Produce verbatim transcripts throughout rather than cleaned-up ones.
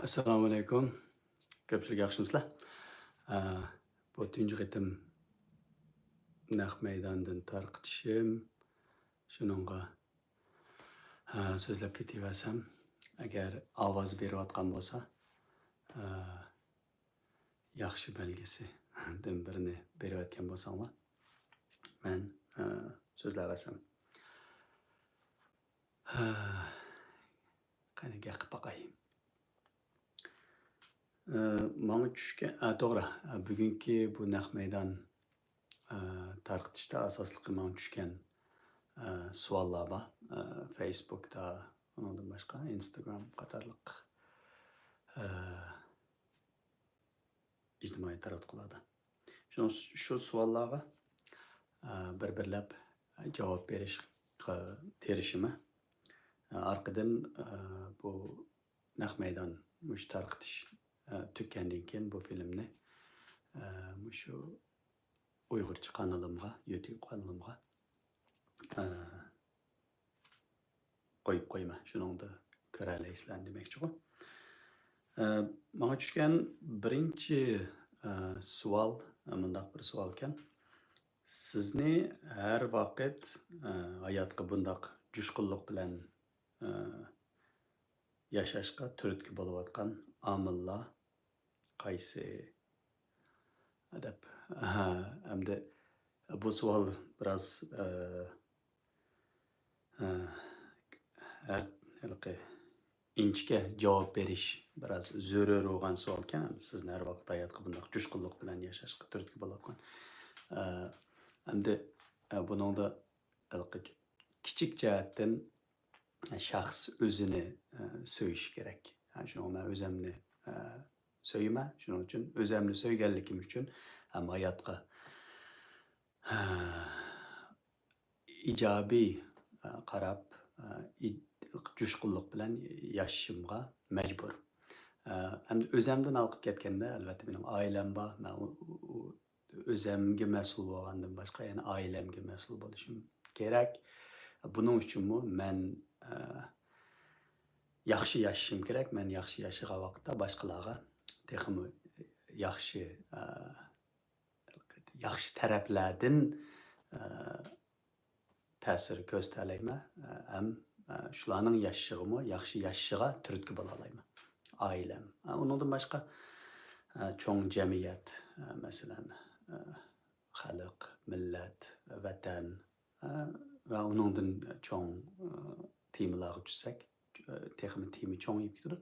ئەسسالامۇئەلەيكۇم. كۆپچىلىك ياخشىمۇسىلەر؟ ئە، بۇ تۇنجى قېتىم نەق مەيداندىن تارقىتىشىم. شۇنىڭغا، ئە، سۆزلەپ كېتىۋەرسەم، ئەگەر ئاۋاز بېرىۋاتقان بولسا، ئە، ياخشى بەلگىسىدىن بىرنى بېرىۋەتكەن بولساڭلار، مەن، ئە، سۆزلەۋەرسەم. قېنى گەپ قىلىپ باقاي. ئە، ماڭا چۈشكەن، ئە، توغرا، ئە، بۈگۈنكى بۇ نەق مەيدان، ئە، تارقىتىشتا ئاساسلىقى ماڭا چۈشكەن، ئە، سوئاللار بار. ئە، فېيسبۇكتا، ئۇنىڭدىن باشقا ئىنستاگرام قاتارلىق، ئە، ئىجتىمائىي تاراتقۇلاردا. شۇ، شۇ سوئاللارغا، ئە، بىر-بىرلەپ جاۋاب بېرىشقا تىرىشىمەن. ئە، ئارقىدىن، ئە، بۇ نەق مەيدان مۇشۇ تارقىتىش، ئە، تۈگىگەندىن كېيىن بۇ فىلىمنى، ئە، مۇشۇ ئۇيغۇرچە قانىلىمغا، يۇتيۇب قانىلىمغا، ئە، قويۇپ قويىمەن. شۇنىڭدا كۆرەلەيسىلەر دېمەكچىغۇ. ئە، ماڭا چۈشكەن بىرىنچى، ئە، سوئال، ئە، مۇنداق بىر سوئالكەن. سىزنى ھەر ۋاقىت، ئە، ھاياتقا بۇنداق جۇشقۇنلۇق بىلەن، ئە، ياشاشقا تۈرتكە بولۇۋاتقان ئامىللار قايسى؟ دەپ. ئەمدى بۇ سوئال بىراز، ئە، ئە، ھەر، ھېلىقى ئىنچىكە جاۋاب بېرىش بىراز زۆرۈر بولغان سوئالكەن. سىزنى ھەر ۋاقىت ھاياتقا بۇنداق جۇشقۇنلۇق بىلەن ياشاشقا تۈرتكە بولۇۋاتقان. ئە، ئەمدى، ئە، بۇنىڭدا ھېلىقى كىچىك جەھەتتىن شەخس ئۆزىنى، ئە، سۆيۈشى كېرەك. شۇڭا مەن ئۆزەمنى، ئە، سۆيىمەن. شۇنىڭ ئۈچۈن ئۆزەمنى سۆيگەنلىكىم ئۈچۈن ھەم ھاياتقا، ئە، ئىجابىي، ئە، قاراپ، ئە، ئىج-، جۇشقۇنلۇق بىلەن ياشىشىمغا مەجبۇر. ئە، ئەمدى ئۆزەمدىن ھالقىپ كەتكەندە، ئەلۋەتتە، مېنىڭ ئائىلەم بار. مەن ئۇ، ئۇ، ئۇ ئۆزەمگە مەسئۇل بولغاندىن باشقا، يەنە ئائىلەمگە مەسئۇل بولۇشۇم كېرەك. بۇنىڭ ئۈچۈنمۇ مەن، ئە، ياخشى ياشىشىم كېرەك. مەن ياخشى ياشىغان ۋاقىتتا باشقىلارغا تېخىمۇ ياخشى، ئە، ياخشى تەرەپلەردىن، ئە، تەسىر كۆرسىتەلەيمەن، ئە، ھەم، ئە، شۇلارنىڭ ياشىشىغىمۇ، ياخشى ياشىشىغا تۈرتكە بولالايمەن. ئائىلەم. ئە، ئۇنىڭدىن باشقا، ئە، چوڭ جەمئىيەت، ئە، مەسىلەن، ئە، خەلق، مىللەت، ۋەتەن، ئە، ۋە ئۇنىڭدىن چوڭ، ئە، تېمىلارغا چۈشسەك، ئە، تېخىمۇ تېما چوڭىيىپ كېتىدۇ.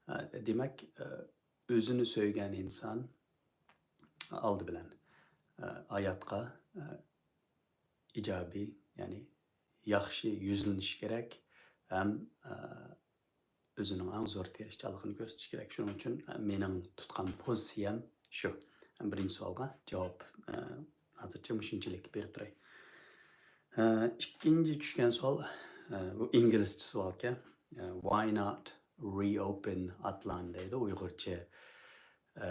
ئە، دېمەك، ئە، ئۆزىنى سۆيگەن ئىنسان ئالدى بىلەن، ئە، ھاياتقا، ئە، ئىجابىي، يەنى ياخشى يۈزلىنىشى كېرەك ھەم، ئە، ئۆزىنىڭ ئەڭ زور تىرىشچانلىقىنى كۆرسىتىشى كېرەك. شۇنىڭ ئۈچۈن، ئە، مېنىڭ تۇتقان پوزىتسىيەم شۇ. بىرىنچى سوئالغا جاۋاب، ئە، ھازىرچە مۇشۇنچىلىك بېرىپ تۇراي. ئە، ئىككىنچى چۈشكەن سوئال، ئە، بۇ ئىنگلىزچە سوئالكەن. ئە، «Why not reopen Atlan؟» دەيدۇ ئۇيغۇرچە، ئە،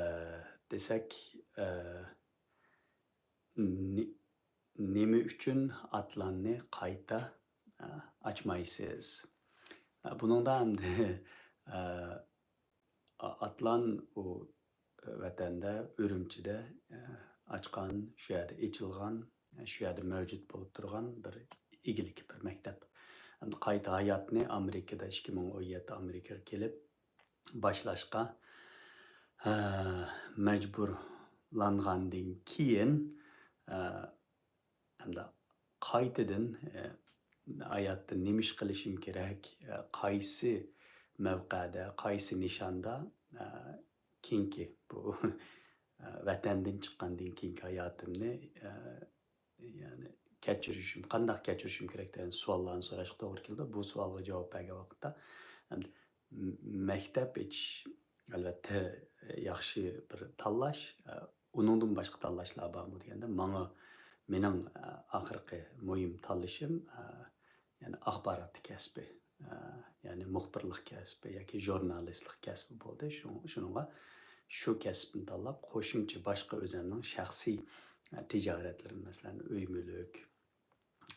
دېسەك، ئە، نى-، نېمە ئۈچۈن ئاتلاننى قايتا، ئە، ئاچمايسىز؟ ئە، بۇنىڭدا ئەمدى، ئە، ئا-، ئاتلان ئۇ، ئە، ۋەتەندە، ئۈرۈمچىدە، ئە، ئاچقان، شۇ يەردە ئېچىلغان، شۇ يەردە مەۋجۇت بولۇپ تۇرغان بىر ئىگىلىك، بىر مەكتەپ. ئەمدى قايتا ھاياتنى ئامېرىكىدا، ئىككى مىڭ ئون يەتتە ئامېرىكىغا كېلىپ، باشلاشقا، ئە، مەجبۇرلانغاندىن كېيىن، ئە، ھەمدە قايتىدىن، ئە، ھاياتتا نېمە ئىش قىلىشىم كېرەك، ئە، قايسى مەۋقەدە، قايسى نىشاندا، ئە، كېيىنكى بۇ، ئە، ۋەتەندىن چىققاندىن كېيىنكى ھاياتىمنى، ئە، يەنى كەچۈرۈشۈم، قانداق كەچۈرۈشۈم كېرەك دېگەن سوئاللارنى سوراشقا توغرا كېلىدۇ. بۇ سوئالغا جاۋاب بەرگەن ۋاقىتتا، ئەمدى م-، مەكتەپ ئېچىش، ئەلۋەتتە، ياخشى بىر تاللاش. ئۇنىڭدىن باشقا تاللاشلار بارمۇ دېگەندە، ماڭا، مېنىڭ، ئاخىرقى مۇھىم تاللىشىم، يەنى ئاخبارات كەسپى، يەنى مۇخبىرلىق كەسپى ياكى ژۇرنالىستلىق كەسپى بولدى. شۇ-، شۇنىڭغا شۇ كەسىپنى تاللاپ، قوشۇمچە باشقا ئۆزۈمنىڭ شەخسىي، ئە، تىجارەتلىرىم، مەسىلەن، ئۆي-مۈلۈك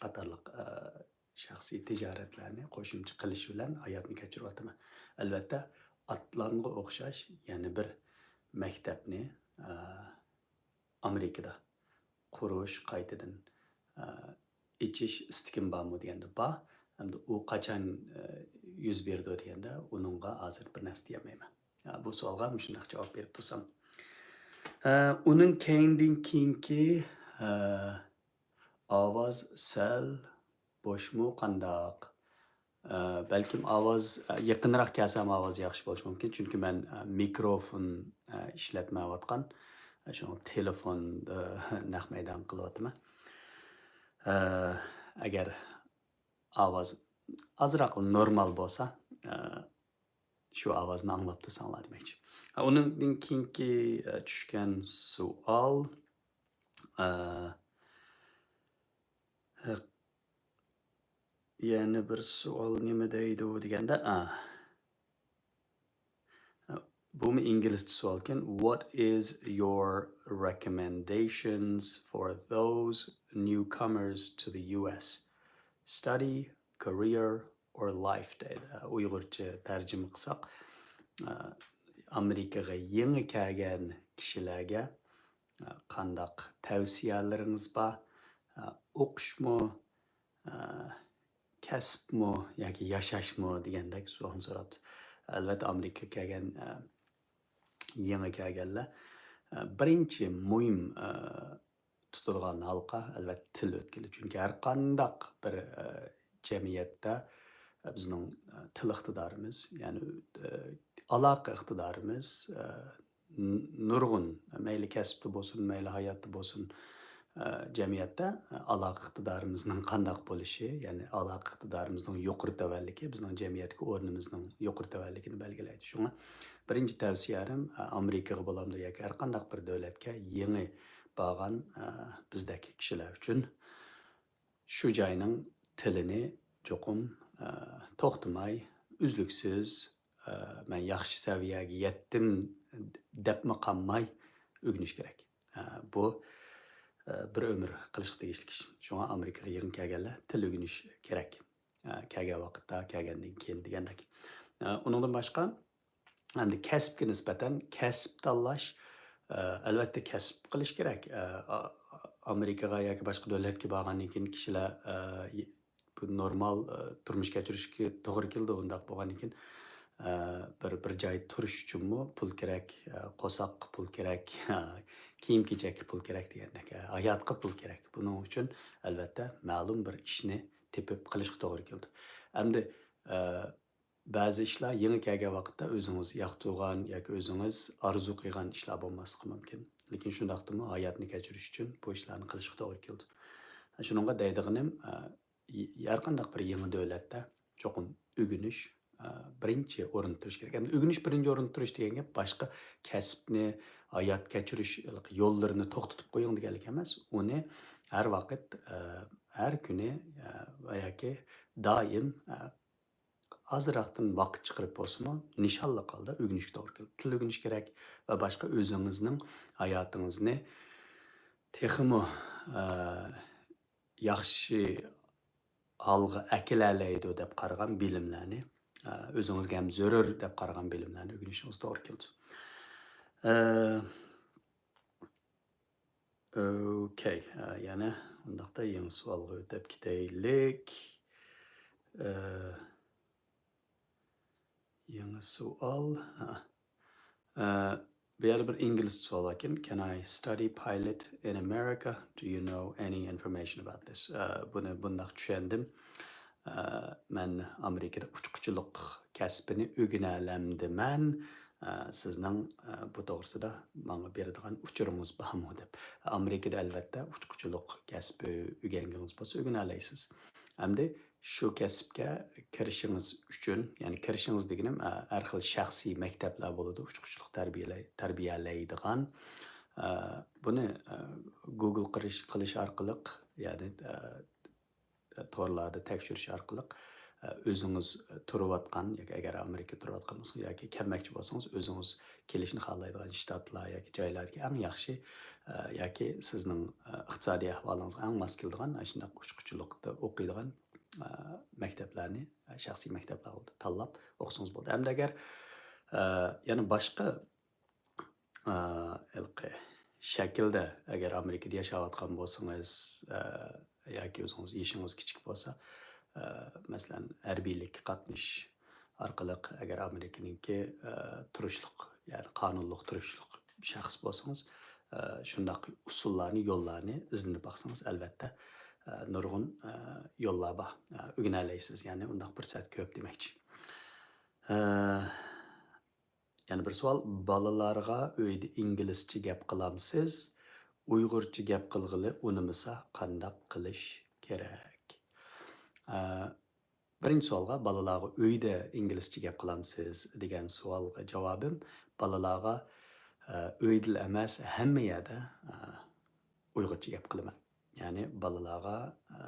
قاتارلىق، ئە، شەخسىي تىجارەتلەرنى قوشۇمچە قىلىش بىلەن ھاياتنى كەچۈرۈۋاتىمەن. ئەلۋەتتە، ئاتلانغا ئوخشاش يەنە بىر مەكتەپنى، ئە، ئامېرىكىدا قۇرۇش، قايتىدىن، ئە، ئېچىش ئىستىكىم بارمۇ دېگەندە بار. ئەمدى ئۇ قاچان، ئە، يۈز بېرىدۇ دېگەندە ئۇنىڭغا ھازىر بىر نەرسە دېيەلمەيمەن. ئە، بۇ سوئالغا مۇشۇنداقچە جاۋاب بېرىپ تۇرسام. ئە، ئۇنىڭ كەينىدىن كېيىنكى، ئە، ئاۋاز سەل بوشمۇ قانداق؟ ئە، بەلكىم ئاۋاز، ئە، يېقىنراق كەلسەم ئاۋاز ياخشى بولۇشى مۇمكىن. چۈنكى مەن، ئە، مىكروفون، ئە، ئىشلەتمەيۋاتقان. شۇڭا تېلېفوندا نەق مەيدان قىلىۋاتىمەن. ئە، ئەگەر ئاۋاز ئازراق نورمال بولسا، ئە، شۇ ئاۋازنى ئاڭلاپ تۇرساڭلار دېمەكچى. ئۇنىڭدىن كېيىنكى، ئە، چۈشكەن سوئال، ئە، يەنە بىر سوئال نېمە دەيدۇ دېگەندە، ئە، بۇمۇ ئىنگلىزچە سوئالكەن. What is your recommendations for those newcomers to the U S? Study, career or life دەيدۇ. ئۇيغۇرچە تەرجىمە قىلساق، ئامېرىكىغا يېڭى كەلگەن كىشىلەرگە قانداق تەۋسىيەلىرىڭىز بار؟ ئوقۇشمۇ، كەسىپمۇ ياكى ياشاشمۇ دېگەندەك سوئالنى سوراپتۇ. ئەلۋەتتە، ئامېرىكىغا كەلگەن، يېڭى كەلگەنلەر، بىرىنچى مۇھىم، تۇتىدىغان ھالقا، ئەلۋەتتە، تىل ئۆتكىلى. چۈنكى ھەر قانداق بىر، ئە، جەمئىيەتتە، ئە، بىزنىڭ، ئە، تىل ئىقتىدارىمىز، يەنى، ئە، ئالاقە ئىقتىدارىمىز، ئە، ن-، نۇرغۇن، مەيلى كەسىپتە بولسۇن، مەيلى ھاياتتا بولسۇن، ئە، جەمئىيەتتە، ئە، ئالاقە ئىقتىدارىمىزنىڭ قانداق بولۇشى، يەنى ئالاقە ئىقتىدارىمىزنىڭ يۇقىرى تۆۋەنلىكى بىزنىڭ جەمئىيەتتىكى ئورنىمىزنىڭ يۇقىرى تۆۋەنلىكىنى بەلگىلەيدۇ. شۇڭا بىرىنچى تەۋسىيەم، ئە، ئامېرىكىغا بولامدۇ ياكى ھەر قانداق بىر دۆلەتكە يېڭى بارغان، ئە، بىزدەك كىشىلەر ئۈچۈن شۇ جاينىڭ تىلىنى چوقۇم، ئە، توختىماي، ئۈزلۈكسىز، ئە، مەن ياخشى سەۋىيەگە يەتتىم دەپمۇ قالماي ئۆگىنىش كېرەك. ئە، بۇ، ئە، بىر ئۆمۈر قىلىشقا تېگىشلىك ئىش. شۇڭا ئامېرىكىغا يېڭى كەلگەنلەر تىل ئۆگىنىش كېرەك. ئە، كەلگەن ۋاقىتتا، كەلگەندىن كېيىن دېگەندەك. ئە، ئۇنىڭدىن باشقا، ئەمدى كەسىپكە نىسبەتەن كەسىپ تاللاش، ئە، ئەلۋەتتە كەسىپ قىلىش كېرەك. ئە، ئا-، ئامېرىكىغا ياكى باشقا دۆلەتكە بارغاندىن كېيىن كىشىلەر، ئە، ي-، بۇ نورمال، ئە، تۇرمۇش كەچۈرۈشكە توغرا كېلىدۇ. ئۇنداق بولغاندىن كېيىن، ئە، بىر، بىر جايدا تۇرۇش ئۈچۈنمۇ پۇل كېرەك، ئە، قورساققا پۇل كېرەك، كىيىم-كېچەككە پۇل كېرەك دېگەندەك، ئە، ھاياتقا پۇل كېرەك. بۇنىڭ ئۈچۈن ئەلۋەتتە مەلۇم بىر ئىشنى تېپىپ قىلىشقا توغرا كېلىدۇ. ئەمدى، ئە، بەزى ئىشلار يېڭى كەلگەن ۋاقىتتا ئۆزىڭىز ياقتۇرغان ياكى ئۆزىڭىز ئارزۇ قىلغان ئىشلار بولماسلىقى مۇمكىن. لېكىن شۇنداقتىمۇ ھاياتنى كەچۈرۈش ئۈچۈن بۇ ئىشلارنى قىلىشقا توغرا كېلىدۇ. شۇنىڭغا دەيدىغىنىم، ئە، ي-، ھەر قانداق بىر يېڭى دۆلەتتە چوقۇم ئۆگىنىش، ئە، بىرىنچى ئورۇندا تۇرۇش كېرەك. ئەمدى ئۆگىنىش بىرىنچى ئورۇندا تۇرۇش دېگەن گەپ باشقا كەسىپنى، ھايات كەچۈرۈش يوللىرىنى توختىتىپ قويۇڭ دېگەنلىك ئەمەس. ئۇنى ھەر ۋاقىت، ئە، ھەر كۈنى، ئە، ۋە ياكى دائىم، ئە، ئازراقتىن ۋاقىت چىقىرىپ بولسىمۇ، نىشانلىق ھالدا ئۆگىنىشكە توغرا كېلىدۇ. تىل ئۆگىنىش كېرەك ۋە باشقا ئۆزىڭىزنىڭ ھاياتىڭىزنى تېخىمۇ، ئە، ياخشى ھالغا ئەكېلەلەيدۇ دەپ قارىغان بىلىملەرنى، ئە، ئۆزىڭىزگە ھەم زۆرۈر دەپ قارىغان بىلىملەرنى ئۆگىنىشىڭىز توغرا كېلىدۇ. ئە، ئوكەي، ئە، يەنە ئۇنداقتا يېڭى سوئالغا ئۆتۈپ كېتەيلىك. ئە، يېڭى سوئال. ھە. ئە، بۇ يەردە بىر ئىنگلىزچە سوئال باركەن. Can I study pilot in America? Do you know any information about this? ئە، بۇنى بۇنداق چۈشەندىم. ئە، مەن ئامېرىكىدا ئۇچقۇچىلىق كەسپىنى ئۆگىنەلەمدىمەن؟ ئە، سىزنىڭ، ئە، بۇ توغرىسىدا ماڭا بېرىدىغان ئۇچۇرىڭىز بارمۇ دەپ. ئامېرىكىدا ئەلۋەتتە ئۇچقۇچىلىق كەسپى ئۆگەنگىڭىز بولسا ئۆگىنەلەيسىز. ئەمدى شۇ كەسىپكە كىرىشىڭىز ئۈچۈن، يەنى كىرىشىڭىز دېگىنىم، ئە، ھەر خىل شەخسىي مەكتەپلەر بولىدۇ، ئۇچقۇچىلىق تەربىيەلەي-، تەربىيەلەيدىغان. ئە، بۇنى، ئە، گوگل قىلىش، قىلىش ئارقىلىق، يەنى، ئە، تورلاردا تەكشۈرۈش ئارقىلىق، ئە، ئۆزىڭىز تۇرۇۋاتقان ياكى ئەگەر ئامېرىكىدا تۇرۇۋاتقان بولسىڭىز ياكى كەلمەكچى بولسىڭىز، ئۆزىڭىز كېلىشنى خالايدىغان شتاتلار ياكى جايلاردىكى ئەڭ ياخشى، ئە، ياكى سىزنىڭ، ئە، ئىقتىسادىي ئەھۋالىڭىزغا ئەڭ ماس كېلىدىغان ئاشۇنداق ئۇچقۇچىلىقتا ئوقۇيدىغان، ئە، مەكتەپلەرنى، ئە، شەخسىي مەكتەپلەر بولدى، تاللاپ ئوقۇسىڭىز بولدى. ئەمدى ئەگەر، ئە، يەنە باشقا، ئە، ھېلىقى شەكىلدە، ئەگەر ئامېرىكىدا ياشاۋاتقان بولسىڭىز، ئە، ياكى ئۆزىڭىز يېشىڭىز كىچىك بولسا، ئە، مەسىلەن، ھەربىيلىككە قاتنىشىش ئارقىلىق، ئەگەر ئامېرىكىنىڭكى، ئە، تۇرۇشلۇق، يەنى قانۇنلۇق تۇرۇشلۇق شەخس بولسىڭىز، ئە، شۇنداق ئۇسۇللارنى، يوللارنى ئىزدىنىپ باقسىڭىز، ئەلۋەتتە، ئە، نۇرغۇن، ئە، يوللار بار. ئە، ئۆگىنەلەيسىز، يەنى ئۇنداق پۇرسەت كۆپ دېمەكچى. ئە، يەنە بىر سوئال، بالىلارغا ئۆيدە ئىنگلىزچە گەپ قىلامسىز؟ ئۇيغۇرچە گەپ قىلغىلى ئۇنىمىسا قانداق قىلىش كېرەك؟ ئە، بىرىنچى سوئالغا، بالىلارغا ئۆيدە ئىنگلىزچە گەپ قىلامسىز دېگەن سوئالغا جاۋابىم، بالىلارغا، ئە، ئۆيدىلا ئەمەس، ھەممە يەردە، ئە، ئۇيغۇرچە گەپ قىلىمەن. يەنى بالىلارغا، ئە،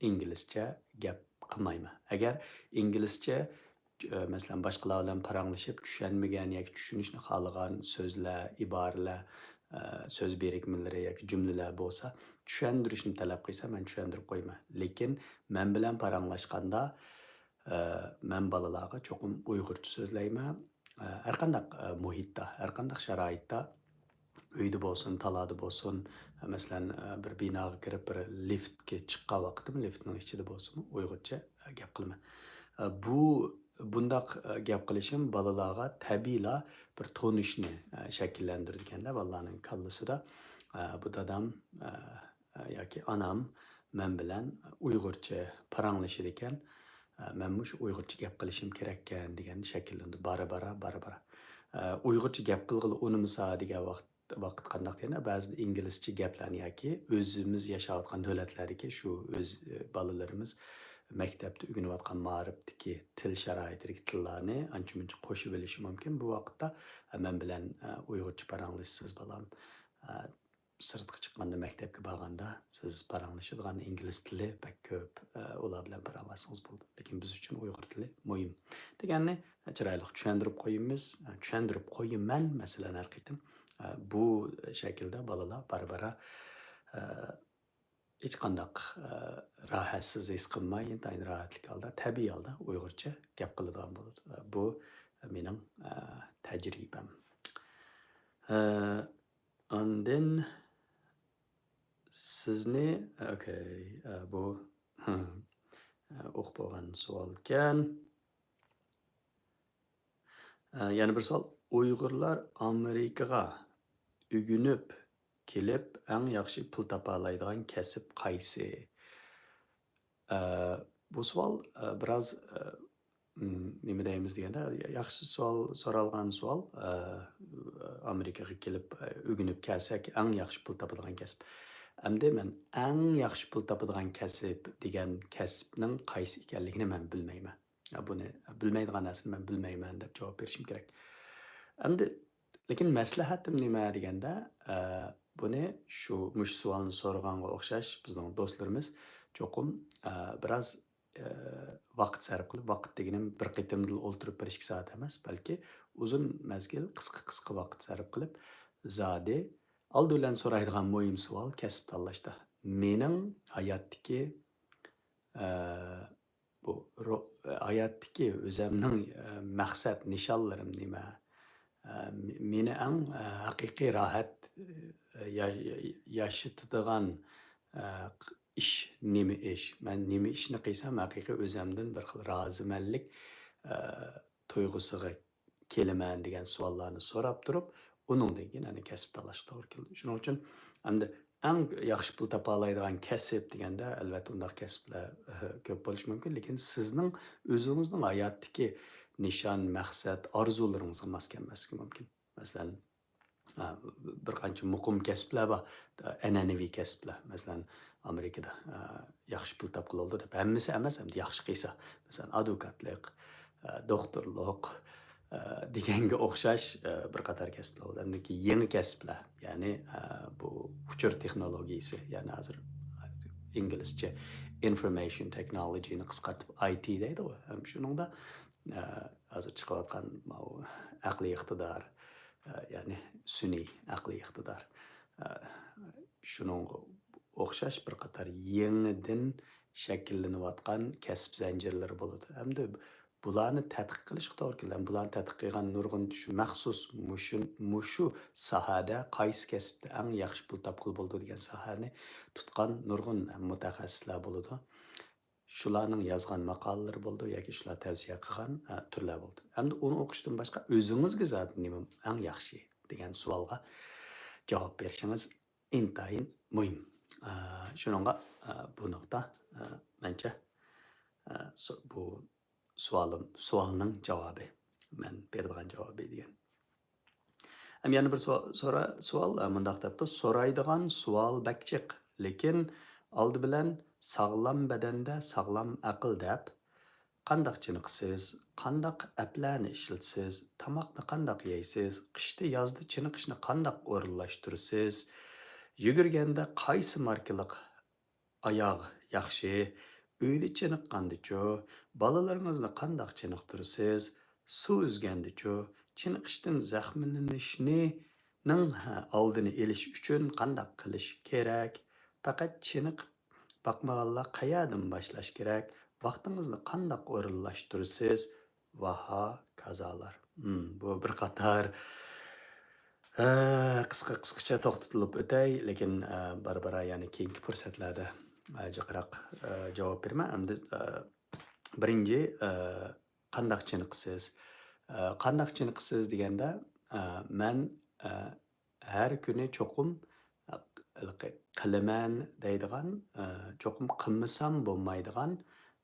ئىنگلىزچە گەپ قىلمايمەن. ئەگەر ئىنگلىزچە، ئە، مەسىلەن، باشقىلار بىلەن پاراڭلىشىپ چۈشەنمىگەن ياكى چۈشىنىشنى خالىغان سۆزلەر، ئىبارىلەر، ئە، سۆز بىرىكمىلىرى ياكى جۈملىلەر بولسا، چۈشەندۈرۈشنى تەلەپ قىلسا، مەن چۈشەندۈرۈپ قويىمەن. لېكىن مەن بىلەن پاراڭلاشقاندا، ئە، مەن بالىلارغا چوقۇم ئۇيغۇرچە سۆزلەيمەن. ئە، ھەرقانداق، ئە، مۇھىتتا، ھەرقانداق شارائىتتا، ئۆيدە بولسۇن، تالادا بولسۇن، مەسىلەن، بىر بىناغا كىرىپ، بىر لىفتكە چىققان ۋاقتىم، لىفتنىڭ ئىچىدە بولسىمۇ ئۇيغۇرچە گەپ قىلىمەن. بۇ، بۇنداق گەپ قىلىشىم بالىلارغا تەبىئىيلا بىر تونۇشنى شەكىللەندۈرىدىكەندە، بالىلارنىڭ كاللىسىدا، بۇ دادام ياكى ئانام مەن بىلەن ئۇيغۇرچە پاراڭلىشىدىكەن، مەنمۇ شۇ ئۇيغۇرچە گەپ قىلىشىم كېرەككەن دېگەن شەكىللىنىدۇ، بارا-بارا، بارا-بارا. ئۇيغۇرچە گەپ قىلغىلى ئۇنىمىسا دېگەن ۋاقىت، ۋاقىت قانداق دېگەندە، بەزىدە ئىنگلىزچە گەپلەرنى ياكى ئۆزىمىز ياشاۋاتقان دۆلەتلەردىكى شۇ ئۆز، بالىلىرىمىز مەكتەپتە ئۆگىنىۋاتقان مائارىپتىكى تىل شارائىتىدىكى تىللارنى ئانچە-مۇنچە قوشۇۋېلىشى مۇمكىن. بۇ ۋاقىتتا، مەن بىلەن، ئۇيغۇرچە پاراڭلىشىسىز، بالام. سىرتقا چىققاندا، مەكتەپكە بارغاندا سىز پاراڭلىشىدىغان ئىنگلىز تىلى بەك كۆپ، ئۇلار بىلەن پاراڭلاشسىڭىز بولىدۇ. لېكىن بىز ئۈچۈن ئۇيغۇر تىلى مۇھىم دېگەننى چىرايلىق چۈشەندۈرۈپ قويىمىز، چۈشەندۈرۈپ قويىمەن، مەسىلەن، ھەر قېتىم. بۇ شەكىلدە بالىلار بارا-بارا، ھېچقانداق، راھەتسىز ھېس قىلماي، ئىنتايىن راھەتلىك ھالدا، تەبىئىي ھالدا ئۇيغۇرچە گەپ قىلىدىغان بولىدۇ. بۇ مېنىڭ، تەجرىبەم. ئاندىن سىزنى، ئوكەي، ئە، بۇ، ئە، ئوقۇپ بولغان سوئالكەن. ئە، يەنە بىر سوئال. ئۇيغۇرلار ئامېرىكىغا ئۆگىنىپ كېلىپ، ئەڭ ياخشى پۇل تاپالايدىغان كەسىپ قايسى؟ ئە، بۇ سوئال، ئە، بىراز، ئە، م، نېمە دەيمىز دېگەندە، ياخشى سوئال سورالغان سوئال، ئە، ئامېرىكىغا كېلىپ، ئە، ئۆگىنىپ كەلسەك، ئەڭ ياخشى پۇل تاپىدىغان كەسىپ. ئەمدى مەن ئەڭ ياخشى پۇل تاپىدىغان كەسىپ دېگەن كەسىپنىڭ قايسى ئىكەنلىكىنى مەن بىلمەيمەن. يا، بۇنى بىلمەيدىغان نەرسىنى مەن بىلمەيمەن دەپ جاۋاب بېرىشىم كېرەك. ئەمدى، لېكىن مەسلىھەتىم نېمە دېگەندە، ئە، بۇنى شۇ، مۇشۇ سوئالنى سورىغانغا ئوخشاش بىزنىڭ دوستلىرىمىز چوقۇم، ئە، بىراز، ئە، ۋاقىت سەرپ قىلىپ، ۋاقىت دېگىنىم بىر قېتىمدىلا ئولتۇرۇپ بىر ئىككى سائەت ئەمەس، بەلكى ئۇزۇن مەزگىل، قىسقا، قىسقا ۋاقىت سەرپ قىلىپ، زادى ئالدى بىلەن سورايدىغان مۇھىم سوئال كەسىپ تاللاشتا. مېنىڭ ھاياتتىكى، ئە، بۇ رو-، ھاياتتىكى ئۆزەمنىڭ، ئە، مەقسەت، نىشانلىرىم نېمە؟ ئە، مې-، مېنى ئەڭ، ئە، ھەقىقىي راھەت، ئە، يا-، يا-، ياشىتىدىغان، ئە، ئىش نېمە ئىش؟ مەن نېمە ئىشنى قىلسام ھەقىقىي ئۆزەمدىن بىر خىل رازىمەنلىك، ئە، تۇيغۇسىغا كېلىمەن دېگەن سوئاللارنى سوراپ تۇرۇپ، ئۇنىڭدىن كېيىن ئەنە كەسىپ تاللاشقا توغرا كېلىدۇ. شۇنىڭ ئۈچۈن ئەمدى ئەڭ ياخشى پۇل تاپالايدىغان كەسىپ دېگەندە، ئەلۋەتتە، ئۇنداق كەسىپلەر كۆپ بولۇشى مۇمكىن، لېكىن سىزنىڭ ئۆزىڭىزنىڭ ھاياتتىكى نىشان، مەقسەت، ئارزۇلىرىڭىزغا ماس كەلمەسلىكى مۇمكىن. مەسىلەن، ئا، بىر قانچە مۇقىم كەسىپلەر بار، ئەنئەنىۋى كەسىپلەر. مەسىلەن، ئامېرىكىدا، ئا، ياخشى پۇل تاپقىلى بولىدۇ دەپ، ھەممىسى ئەمەس، ئەمدى ياخشى قىلسا، مەسىلەن، ئادۋوكاتلىق، ئە، دوختۇرلۇق، ئە، دېگەنگە ئوخشاش، ئە، بىر قاتار كەسىپلەر بولىدۇ. ئەمدىكى يېڭى كەسىپلەر، يەنى، ئە، بۇ ئۇچۇر تېخنولوگىيىسى، يەنى ھازىر ئىنگلىزچە information technology نى قىسقارتىپ ئاي تى دەيدىغۇ. ھەم شۇنىڭدا، ئە، ھازىر چىقىۋاتقان ماۋۇ ئەقلىي ئىقتىدار، ئە، يەنى سۈنئىي ئەقلىي ئىقتىدار، ئە، شۇنىڭغا ئوخشاش بىر قاتار يېڭىدىن شەكىللىنىۋاتقان كەسىپ زەنجىرلىرى بولىدۇ. ئەمدى بۇلارنى تەتقىق قىلىشقا توغرا كېلىدۇ. بۇلارنى تەتقىق قىلغان نۇرغۇن شۇ مەخسۇس مۇشۇ، مۇشۇ ساھەدە قايسى كەسىپتە ئەڭ ياخشى پۇل تاپقىلى بولىدۇ دېگەن ساھەنى تۇتقان نۇرغۇن مۇتەخەسسىسلەر بولىدۇ. شۇلارنىڭ يازغان ماقالىلىرى بولىدۇ ياكى شۇلار تەۋسىيە قىلغان، ئە، تۈرلەر بولىدۇ. ئەمدى ئۇنى ئوقۇشتىن باشقا ئۆزىڭىزگە زادى نېمە ئەڭ ياخشى دېگەن سوئالغا جاۋاب بېرىشىڭىز ئىنتايىن مۇھىم. ئە، شۇنىڭغا، ئە، بۇ نۇقتا، ئە، مەنچە، ئە، سو-، بۇ سوئالىم، سوئالنىڭ جاۋابى. مەن بېرىدىغان جاۋابى دېگەن. ھەم يەنە بىر سوئال، سورا-، سوئال، ئە، مۇنداق دەپتۇ، سورايدىغان سوئال بەك جىق، لېكىن ئالدى بىلەن ساغلام بەدەندە ساغلام ئەقىل دەپ، قانداق چېنىقىسىز؟ قانداق ئەپلەرنى ئىشلىتىسىز؟ تاماقنى قانداق يەيسىز؟ قىشتا، يازدا چېنىقىشنى قانداق ئورۇنلاشتۇرىسىز؟ يۈگۈرگەندە قايسى ماركىلىق ئاياغ ياخشى؟ ئۆيدە چېنىققاندىچۇ؟ بالىلىرىڭىزنى قانداق چېنىقتۇرىسىز؟ سۇ ئۈزگەندىچۇ؟ چېنىقىشتىن زەخىملىنىشنى، نىڭ، ھە، ئالدىنى ئېلىش ئۈچۈن قانداق قىلىش كېرەك؟ پەقەت چېنىقىپ باقمىغانلار قەيەردىن باشلاش كېرەك؟ ۋاقتىڭىزنى قانداق ئورۇنلاشتۇرىسىز؟ ۋاھاكازالار. مم، بۇ بىر قاتار، ھە، قىسقا، قىسقىچە توختىتىلىپ ئۆتەي، لېكىن، ئە، بارا-بارا يەنە كېيىنكى پۇرسەتلەردە، ئە، جىقراق، ئە، جاۋاب بېرىمەن. ئەمدى، ئە، بىرىنچى، ئە، قانداق چېنىقىسىز؟ ئە، قانداق چېنىقىسىز دېگەندە، ئە، مەن، ئە، ھەر كۈنى چوقۇم، ھېلىقى قىلىمەن دەيدىغان، ئە، چوقۇم قىلمىسام بولمايدىغان،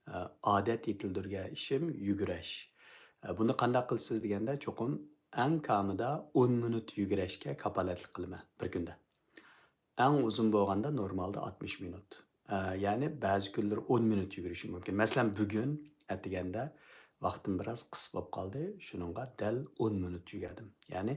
ئە، ئادەت يېتىلدۈرگەن ئىشىم يۈگۈرۈش. ئە، بۇنى قانداق قىلىسىز دېگەندە، چوقۇم ئەڭ كامىدا ئون مىنۇت يۈگۈرۈشكە كاپالەتلىك قىلىمەن بىر كۈندە. ئەڭ ئۇزۇن بولغاندا نورمالدا ئاتمىش مىنۇت. ئە، يەنى بەزى كۈنلىرى ئون مىنۇت يۈگۈرۈشۈم مۇمكىن. مەسىلەن، بۈگۈن ئەتىگەندە ۋاقتىم بىراز قىس بولۇپ قالدى. شۇنىڭغا دەل ئون مىنۇت يۈگۈردۈم. يەنى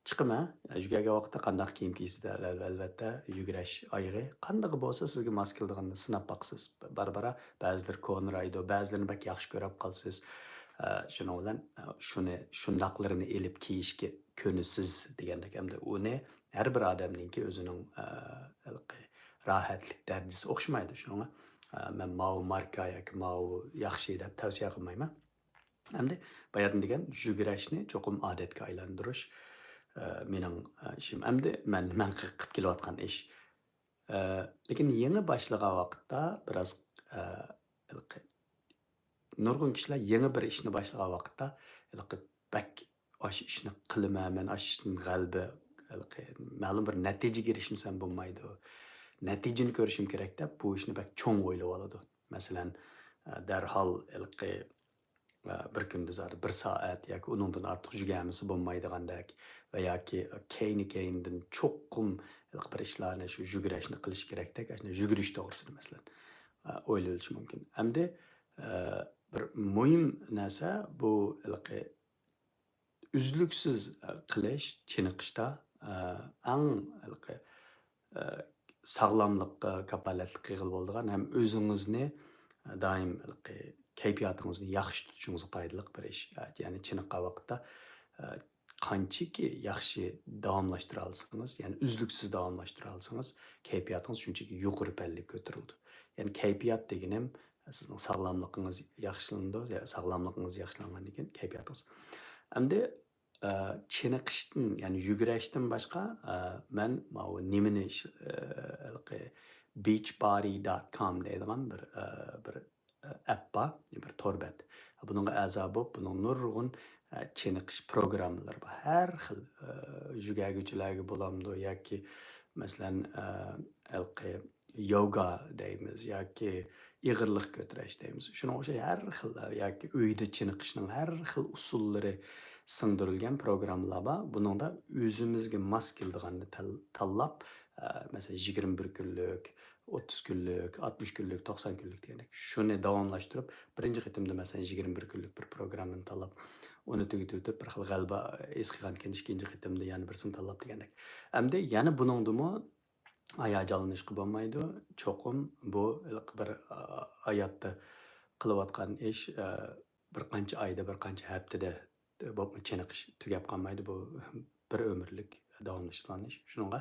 چىقىمەن، يۈگۈرگەن ۋاقىتتا قانداق كىيىم كىيسىدە، ئەلۋەتتە، يۈگۈرۈش ئايىغى قاندىقى بولسا سىزگە ماس كېلىدىغىنىنى سىناپ باقىسىز. بارا-بارا بەزىلىرى كونىرايدۇ، بەزىلىرىنى بەك ياخشى كۆرۈپ قالىسىز. ئە، شۇنىڭ بىلەن، ئە، شۇنى، شۇنداقلىرىنى ئېلىپ كىيىشكە كۆنىسىز دېگەندەك. ئەمدى ئۇنى ھەر بىر ئادەمنىڭكى ئۆزىنىڭ، ئە، ھېلىقى راھەتلىك دەرىجىسى ئوخشىمايدۇ. شۇڭا، ئە، مەن ماۋۇ ماركا ياكى ماۋۇ ياخشى دەپ تەۋسىيە قىلمايمەن. ئەمدى باياتىن دېگەن يۈگۈرۈشنى چوقۇم ئادەتكە ئايلاندۇرۇش، ئە، مېنىڭ، ئە، ئىشىم. ئەمدى مەن، مەن قىلىپ كېلىۋاتقان ئىش. ئە، لېكىن يېڭى باشلىغان ۋاقىتتا بىراز، ئە، ھېلىقى نۇرغۇن كىشىلەر يېڭى بىر ئىشنى باشلىغان ۋاقىتتا ھېلىقى بەك ئاشۇ ئىشنى قىلىمەن، مەن ئاشۇ ئىشتىن غەلىبە، ھېلىقى مەلۇم بىر نەتىجىگە ئېرىشمىسەم بولمايدۇ، نەتىجىنى كۆرۈشۈم كېرەك دەپ بۇ ئىشنى بەك چوڭ ئويلىۋالىدۇ. مەسىلەن، ئە، دەرھال ھېلىقى ئە، بىر كۈندە زادى بىر سائەت ياكى ئۇنىڭدىن ئارتۇق يۈگۈرمىسە بولمايدىغاندەك ۋە ياكى كەينى-كەينىدىن چوقۇم ھېلىقى بىر ئىشلارنى، شۇ يۈگۈرۈشنى قىلىش كېرەكتەك، ئاشۇنداق يۈگۈرۈش توغرىسىدا، مەسىلەن، ئە، ئويلىۋېلىشى مۇمكىن. ئەمدى، ئە، بىر مۇھىم نەرسە بۇ ھېلىقى ئۈزلۈكسىز، ئە، قىلىش، چېنىقىشتا، ئە، ئەڭ ھېلىقى ئە، ساغلاملىققا كاپالەتلىك قىلغىلى بولىدىغان ھەم ئۆزىڭىزنى، ئە، دائىم ھېلىقى كەيپىياتىڭىزنى ياخشى تۇتۇشىڭىزغا پايدىلىق بىر ئىش. ئە، يەنى چېنىققان ۋاقىتتا، ئە، قانچىكى ياخشى داۋاملاشتۇرالىسىڭىز، يەنى ئۈزلۈكسىز داۋاملاشتۇرالىسىڭىز، كەيپىياتىڭىز شۇنچىكى يۇقىرى پەللىگە كۆتۈرۈلىدۇ. يەنى كەيپىيات دېگىنىم سىزنىڭ ساغلاملىقىڭىز ياخشىلىنىدۇ، ساغلاملىقىڭىز ياخشىلانغاندىن كېيىن كەيپىياتىڭىز. ئەمدى ئە، چېنىقىشتىن، يەنى يۈگۈرۈشتىن باشقا، ئە، مەن ماۋۇ نېمىنى ئىش-، ئە، ھېلىقى بىچ بادى دوت كوم دەيدىغان بىر، ئە، بىر، ئە، ئەپ بار، بىر تور بەت. بۇنىڭغا ئەزا بولۇپ، بۇنىڭ نۇرغۇن، ئە، چېنىقىش پروگراممىلىرى بار. ھەر خىل، ئە، يۈگۈرگۈچىلەرگە بولامدۇ ياكى، مەسىلەن، ئە، ھېلىقى يوگا دەيمىز ياكى ئېغىرلىق كۆتۈرۈش دەيمىز. شۇنىڭغا ئوخشاش ھەر خىل ياكى ئۆيدە چېنىقىشنىڭ ھەر خىل ئۇسۇللىرى سىڭدۈرۈلگەن پروگراممىلار بار. بۇنىڭدا ئۆزىمىزگە ماس كېلىدىغاننى تال-، تاللاپ، ئە، مەسىلەن، يىگىرمە بىر كۈنلۈك، ئوتتۇز كۈنلۈك، ئاتمىش كۈنلۈك، توقسان كۈنلۈك دېگەندەك. شۇنى داۋاملاشتۇرۇپ، بىرىنچى قېتىمدا، مەسىلەن، يىگىرمە بىر كۈنلۈك بىر پروگراممىنى تاللاپ، ئۇنى تۈگىتىۋېتىپ، بىر خىل غەلىبە ھېس قىلغاندىن كېيىن، ئىككىنچى قېتىمدا يەنە بىرسىنى تاللاپ دېگەندەك. ئەمدى يەنە بۇنىڭدىمۇ ھاياجانلىنىشقا بولمايدۇ. چوقۇم بۇ ھېلىقى بىر، ئا، ھاياتتا قىلىۋاتقان ئىش، ئا، بىر قانچە ئايدا، بىر قانچە ھەپتىدە، بولۇپمۇ چېنىقىش تۈگەپ قالمايدۇ. بۇ بىر ئۆمۈرلۈك داۋاملىشىدىغان ئىش. شۇنىڭغا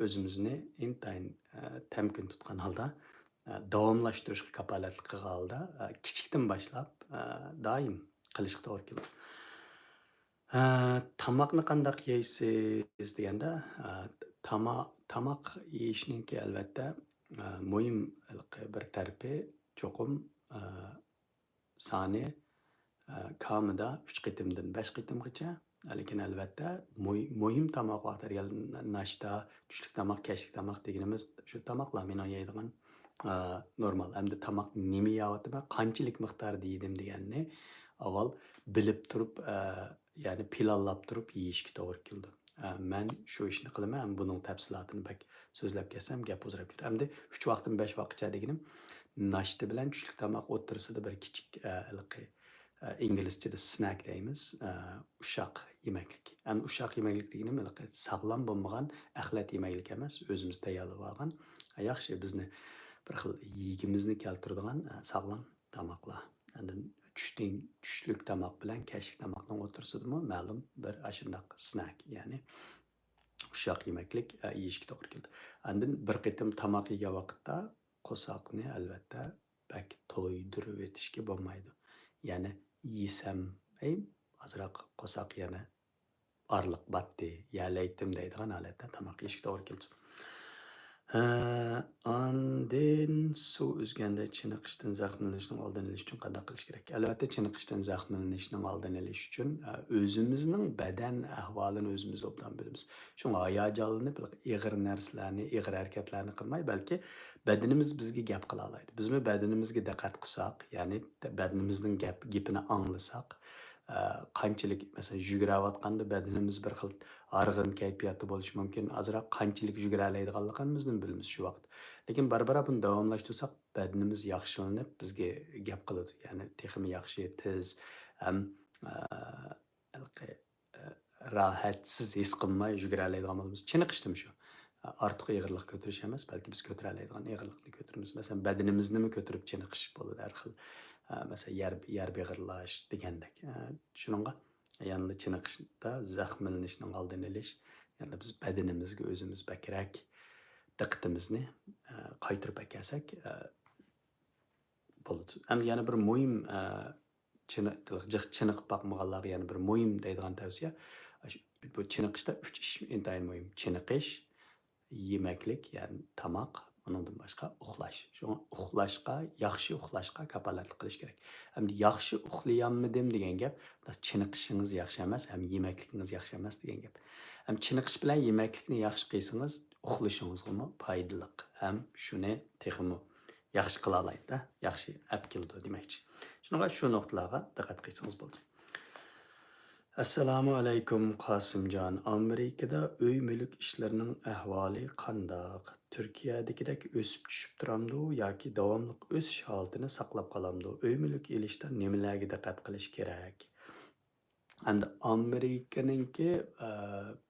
ئۆزىمىزنى ئىنتايىن، ئا، تەمكىن تۇتقان ھالدا، ئا، داۋاملاشتۇرۇشقا كاپالەتلىك قىلغان ھالدا، ئا، كىچىكتىن باشلاپ، ئا، دائىم قىلىشقا توغرا كېلىدۇ. ھە، تاماقنى قانداق يەيسىز دېگەندە، ھە، تاما-، تاماق يېيىشنىڭكى ئەلۋەتتە، ھە، مۇھىم ھېلىقى بىر تەرىپى چوقۇم، ھە، سانى، ھە، كامىدا ئۈچ قېتىمدىن بەش قېتىمغىچە. لېكىن ئەلۋەتتە مۇ-، مۇھىم تاماق ۋاقتى دېگەن ناشتا، چۈشلۈك تاماق، كەچلىك تاماق دېگىنىمىز شۇ تاماقلار مېنىڭ يەيدىغان، ھە، نورمال. ئەمدى تاماق نېمە يەۋاتىمەن، قانچىلىك مىقداردا يېدىم دېگەننى ئاۋۋال بىلىپ تۇرۇپ، ئە، يەنى پىلانلاپ تۇرۇپ يېيىشكە توغرا كېلىدۇ. ئە، مەن شۇ ئىشنى قىلىمەن، ھەم بۇنىڭ تەپسىلاتىنى بەك سۆزلەپ كەتسەم گەپ ئۇزىراپ كېتىدۇ. ئەمدى ئۈچ ۋاقىتتىن بەش ۋاقىتقىچە دېگىنىم ناشتا بىلەن چۈشلۈك تاماق ئوتتۇرىسىدا بىر كىچىك، ئە، ھېلىقى، ئە، ئىنگلىزچىدە سنەك دەيمىز، ئە، ئۇششاق يېمەكلىك. ئەمدى ئۇششاق يېمەكلىك دېگىنىم ھېلىقى ساغلام بولمىغان ئەخلەت يېمەكلىك ئەمەس، ئۆزىمىز تەييارلىۋالغان، ئە، ياخشى بىزنى بىر خىل يېگۈمىزنى كەلتۈرىدىغان، ئە، ساغلام تاماقلار. ئاندىن چۈشتىن، چۈشلۈك تاماق بىلەن كەچلىك تاماقنىڭ ئوتتۇرىسىدىمۇ مەلۇم بىر ئاشۇنداق سنەك، يەنى ئۇششاق يېمەكلىك، ئە، يېيىشكە توغرا كېلىدۇ. ئاندىن بىر قېتىم تاماق يېگەن ۋاقىتتا قورساقنى ئەلۋەتتە بەك تويدۇرۇۋېتىشكە بولمايدۇ. يەنى يېسەم، ئەي، ئازراق قورساق يەنە ئارىلىق باتتى، يەلەيتتىم دەيدىغان ھالەتتە تاماق يېيىشكە توغرا كېلىدۇ. ھە، ئاندىن سۇ ئۈزگەندە چېنىقىشتىن زەخىملىنىشنىڭ ئالدىنى ئېلىش ئۈچۈن قانداق قىلىش كېرەك؟ ئەلۋەتتە، چېنىقىشتىن زەخىملىنىشنىڭ ئالدىنى ئېلىش ئۈچۈن، ئە، ئۆزىمىزنىڭ بەدەن ئەھۋالىنى ئۆزىمىز ئوبدان بىلىمىز. شۇڭا ھاياجانلىنىپ، ئېغىر نەرسىلەرنى، ئېغىر ھەرىكەتلەرنى قىلماي، بەلكى بەدىنىمىز بىزگە گەپ قىلالايدۇ. بىزمۇ بەدىنىمىزگە دىققەت قىلساق، يەنى بەدىنىمىزنىڭ گەپ-، گېپىنى ئاڭلىساق، ئە، قانچىلىك، مەسىلەن، يۈگۈرۈۋاتقاندا بەدىنىمىز بىر خىل ھارغىن كەيپىياتتا بولۇشى مۇمكىن. ئازراق قانچىلىك يۈگۈرەلەيدىغانلىقىمىزنى بىلىمىز شۇ ۋاقىت. لېكىن بارا-بارا بۇنى داۋاملاشتۇرساق، بەدىنىمىز ياخشىلىنىپ، بىزگە گەپ قىلىدۇ. يەنى تېخىمۇ ياخشى، تېز ھەم، ئە، ھېلىقى، ئە، راھەتسىز ھېس قىلماي يۈگۈرەلەيدىغان بولىمىز. چېنىقىشتىمۇ شۇ. ئارتۇق ئېغىرلىق كۆتۈرۈش ئەمەس، بەلكى بىز كۆتۈرەلەيدىغان ئېغىرلىقنى كۆتۈرىمىز. مەسىلەن، بەدىنىمىزنىمۇ كۆتۈرۈپ چېنىقىش بولىدۇ ھەر خىل. ئە، مەسىلەن، يەر، يەر بېغىرلاش دېگەندەك. ئە، شۇنىڭغا يەنىلا چېنىقىشتا زەخىملىنىشنىڭ ئالدىنى ئېلىش، يەنىلا بىز بەدىنىمىزگە ئۆزىمىز بەكرەك دىققىتىمىزنى، ئە، قايتۇرۇپ ئەكەلسەك، ئە، بولىدۇ. ھەم يەنە بىر مۇھىم، ئە، چېنى-، جىق چېنىقىپ باقمىغانلارغا يەنە بىر مۇھىم دەيدىغان تەۋسىيە، ئاشۇ، بۇ چېنىقىشتا ئۈچ ئىش ئىنتايىن مۇھىم. چېنىقىش، يېمەكلىك، يەنى تاماق، ئۇنىڭدىن باشقا ئۇخلاش. شۇڭا ئۇخلاشقا، ياخشى ئۇخلاشقا كاپالەتلىك قىلىش كېرەك. ئەمدى ياخشى ئۇخلىيالمىدىم دېگەن گەپ، چېنىقىشىڭىز ياخشى ئەمەس، ھەم يېمەكلىكىڭىز ياخشى ئەمەس دېگەن گەپ. ھەم چېنىقىش بىلەن يېمەكلىكنى ياخشى قىلسىڭىز، ئۇخلىشىڭىزغىمۇ پايدىلىق. ھەم شۇنى تېخىمۇ ياخشى قىلالايدۇ، ياخشى ئەپ كېلىدۇ دېمەكچى. شۇنىڭغا شۇ نۇقتىلارغا دىققەت قىلسىڭىز بولىدۇ. ئەسسالامۇ ئەلەيكۇم قاسىمجان، ئامېرىكىدا ئۆي مۈلۈك ئىشلىرىنىڭ ئەھۋالى قانداق؟ تۈركىيەدىكىدەك ئۆسۈپ چۈشۈپ تۇرامدۇ ياكى داۋاملىق ئۆسۈش ھالىتىنى ساقلاپ قالامدۇ؟ ئۆي مۈلۈك ئېلىشتا نېمىلەرگە دىققەت قىلىش كېرەك؟ ئەمدى ئامېرىكىنىڭكى، ئە،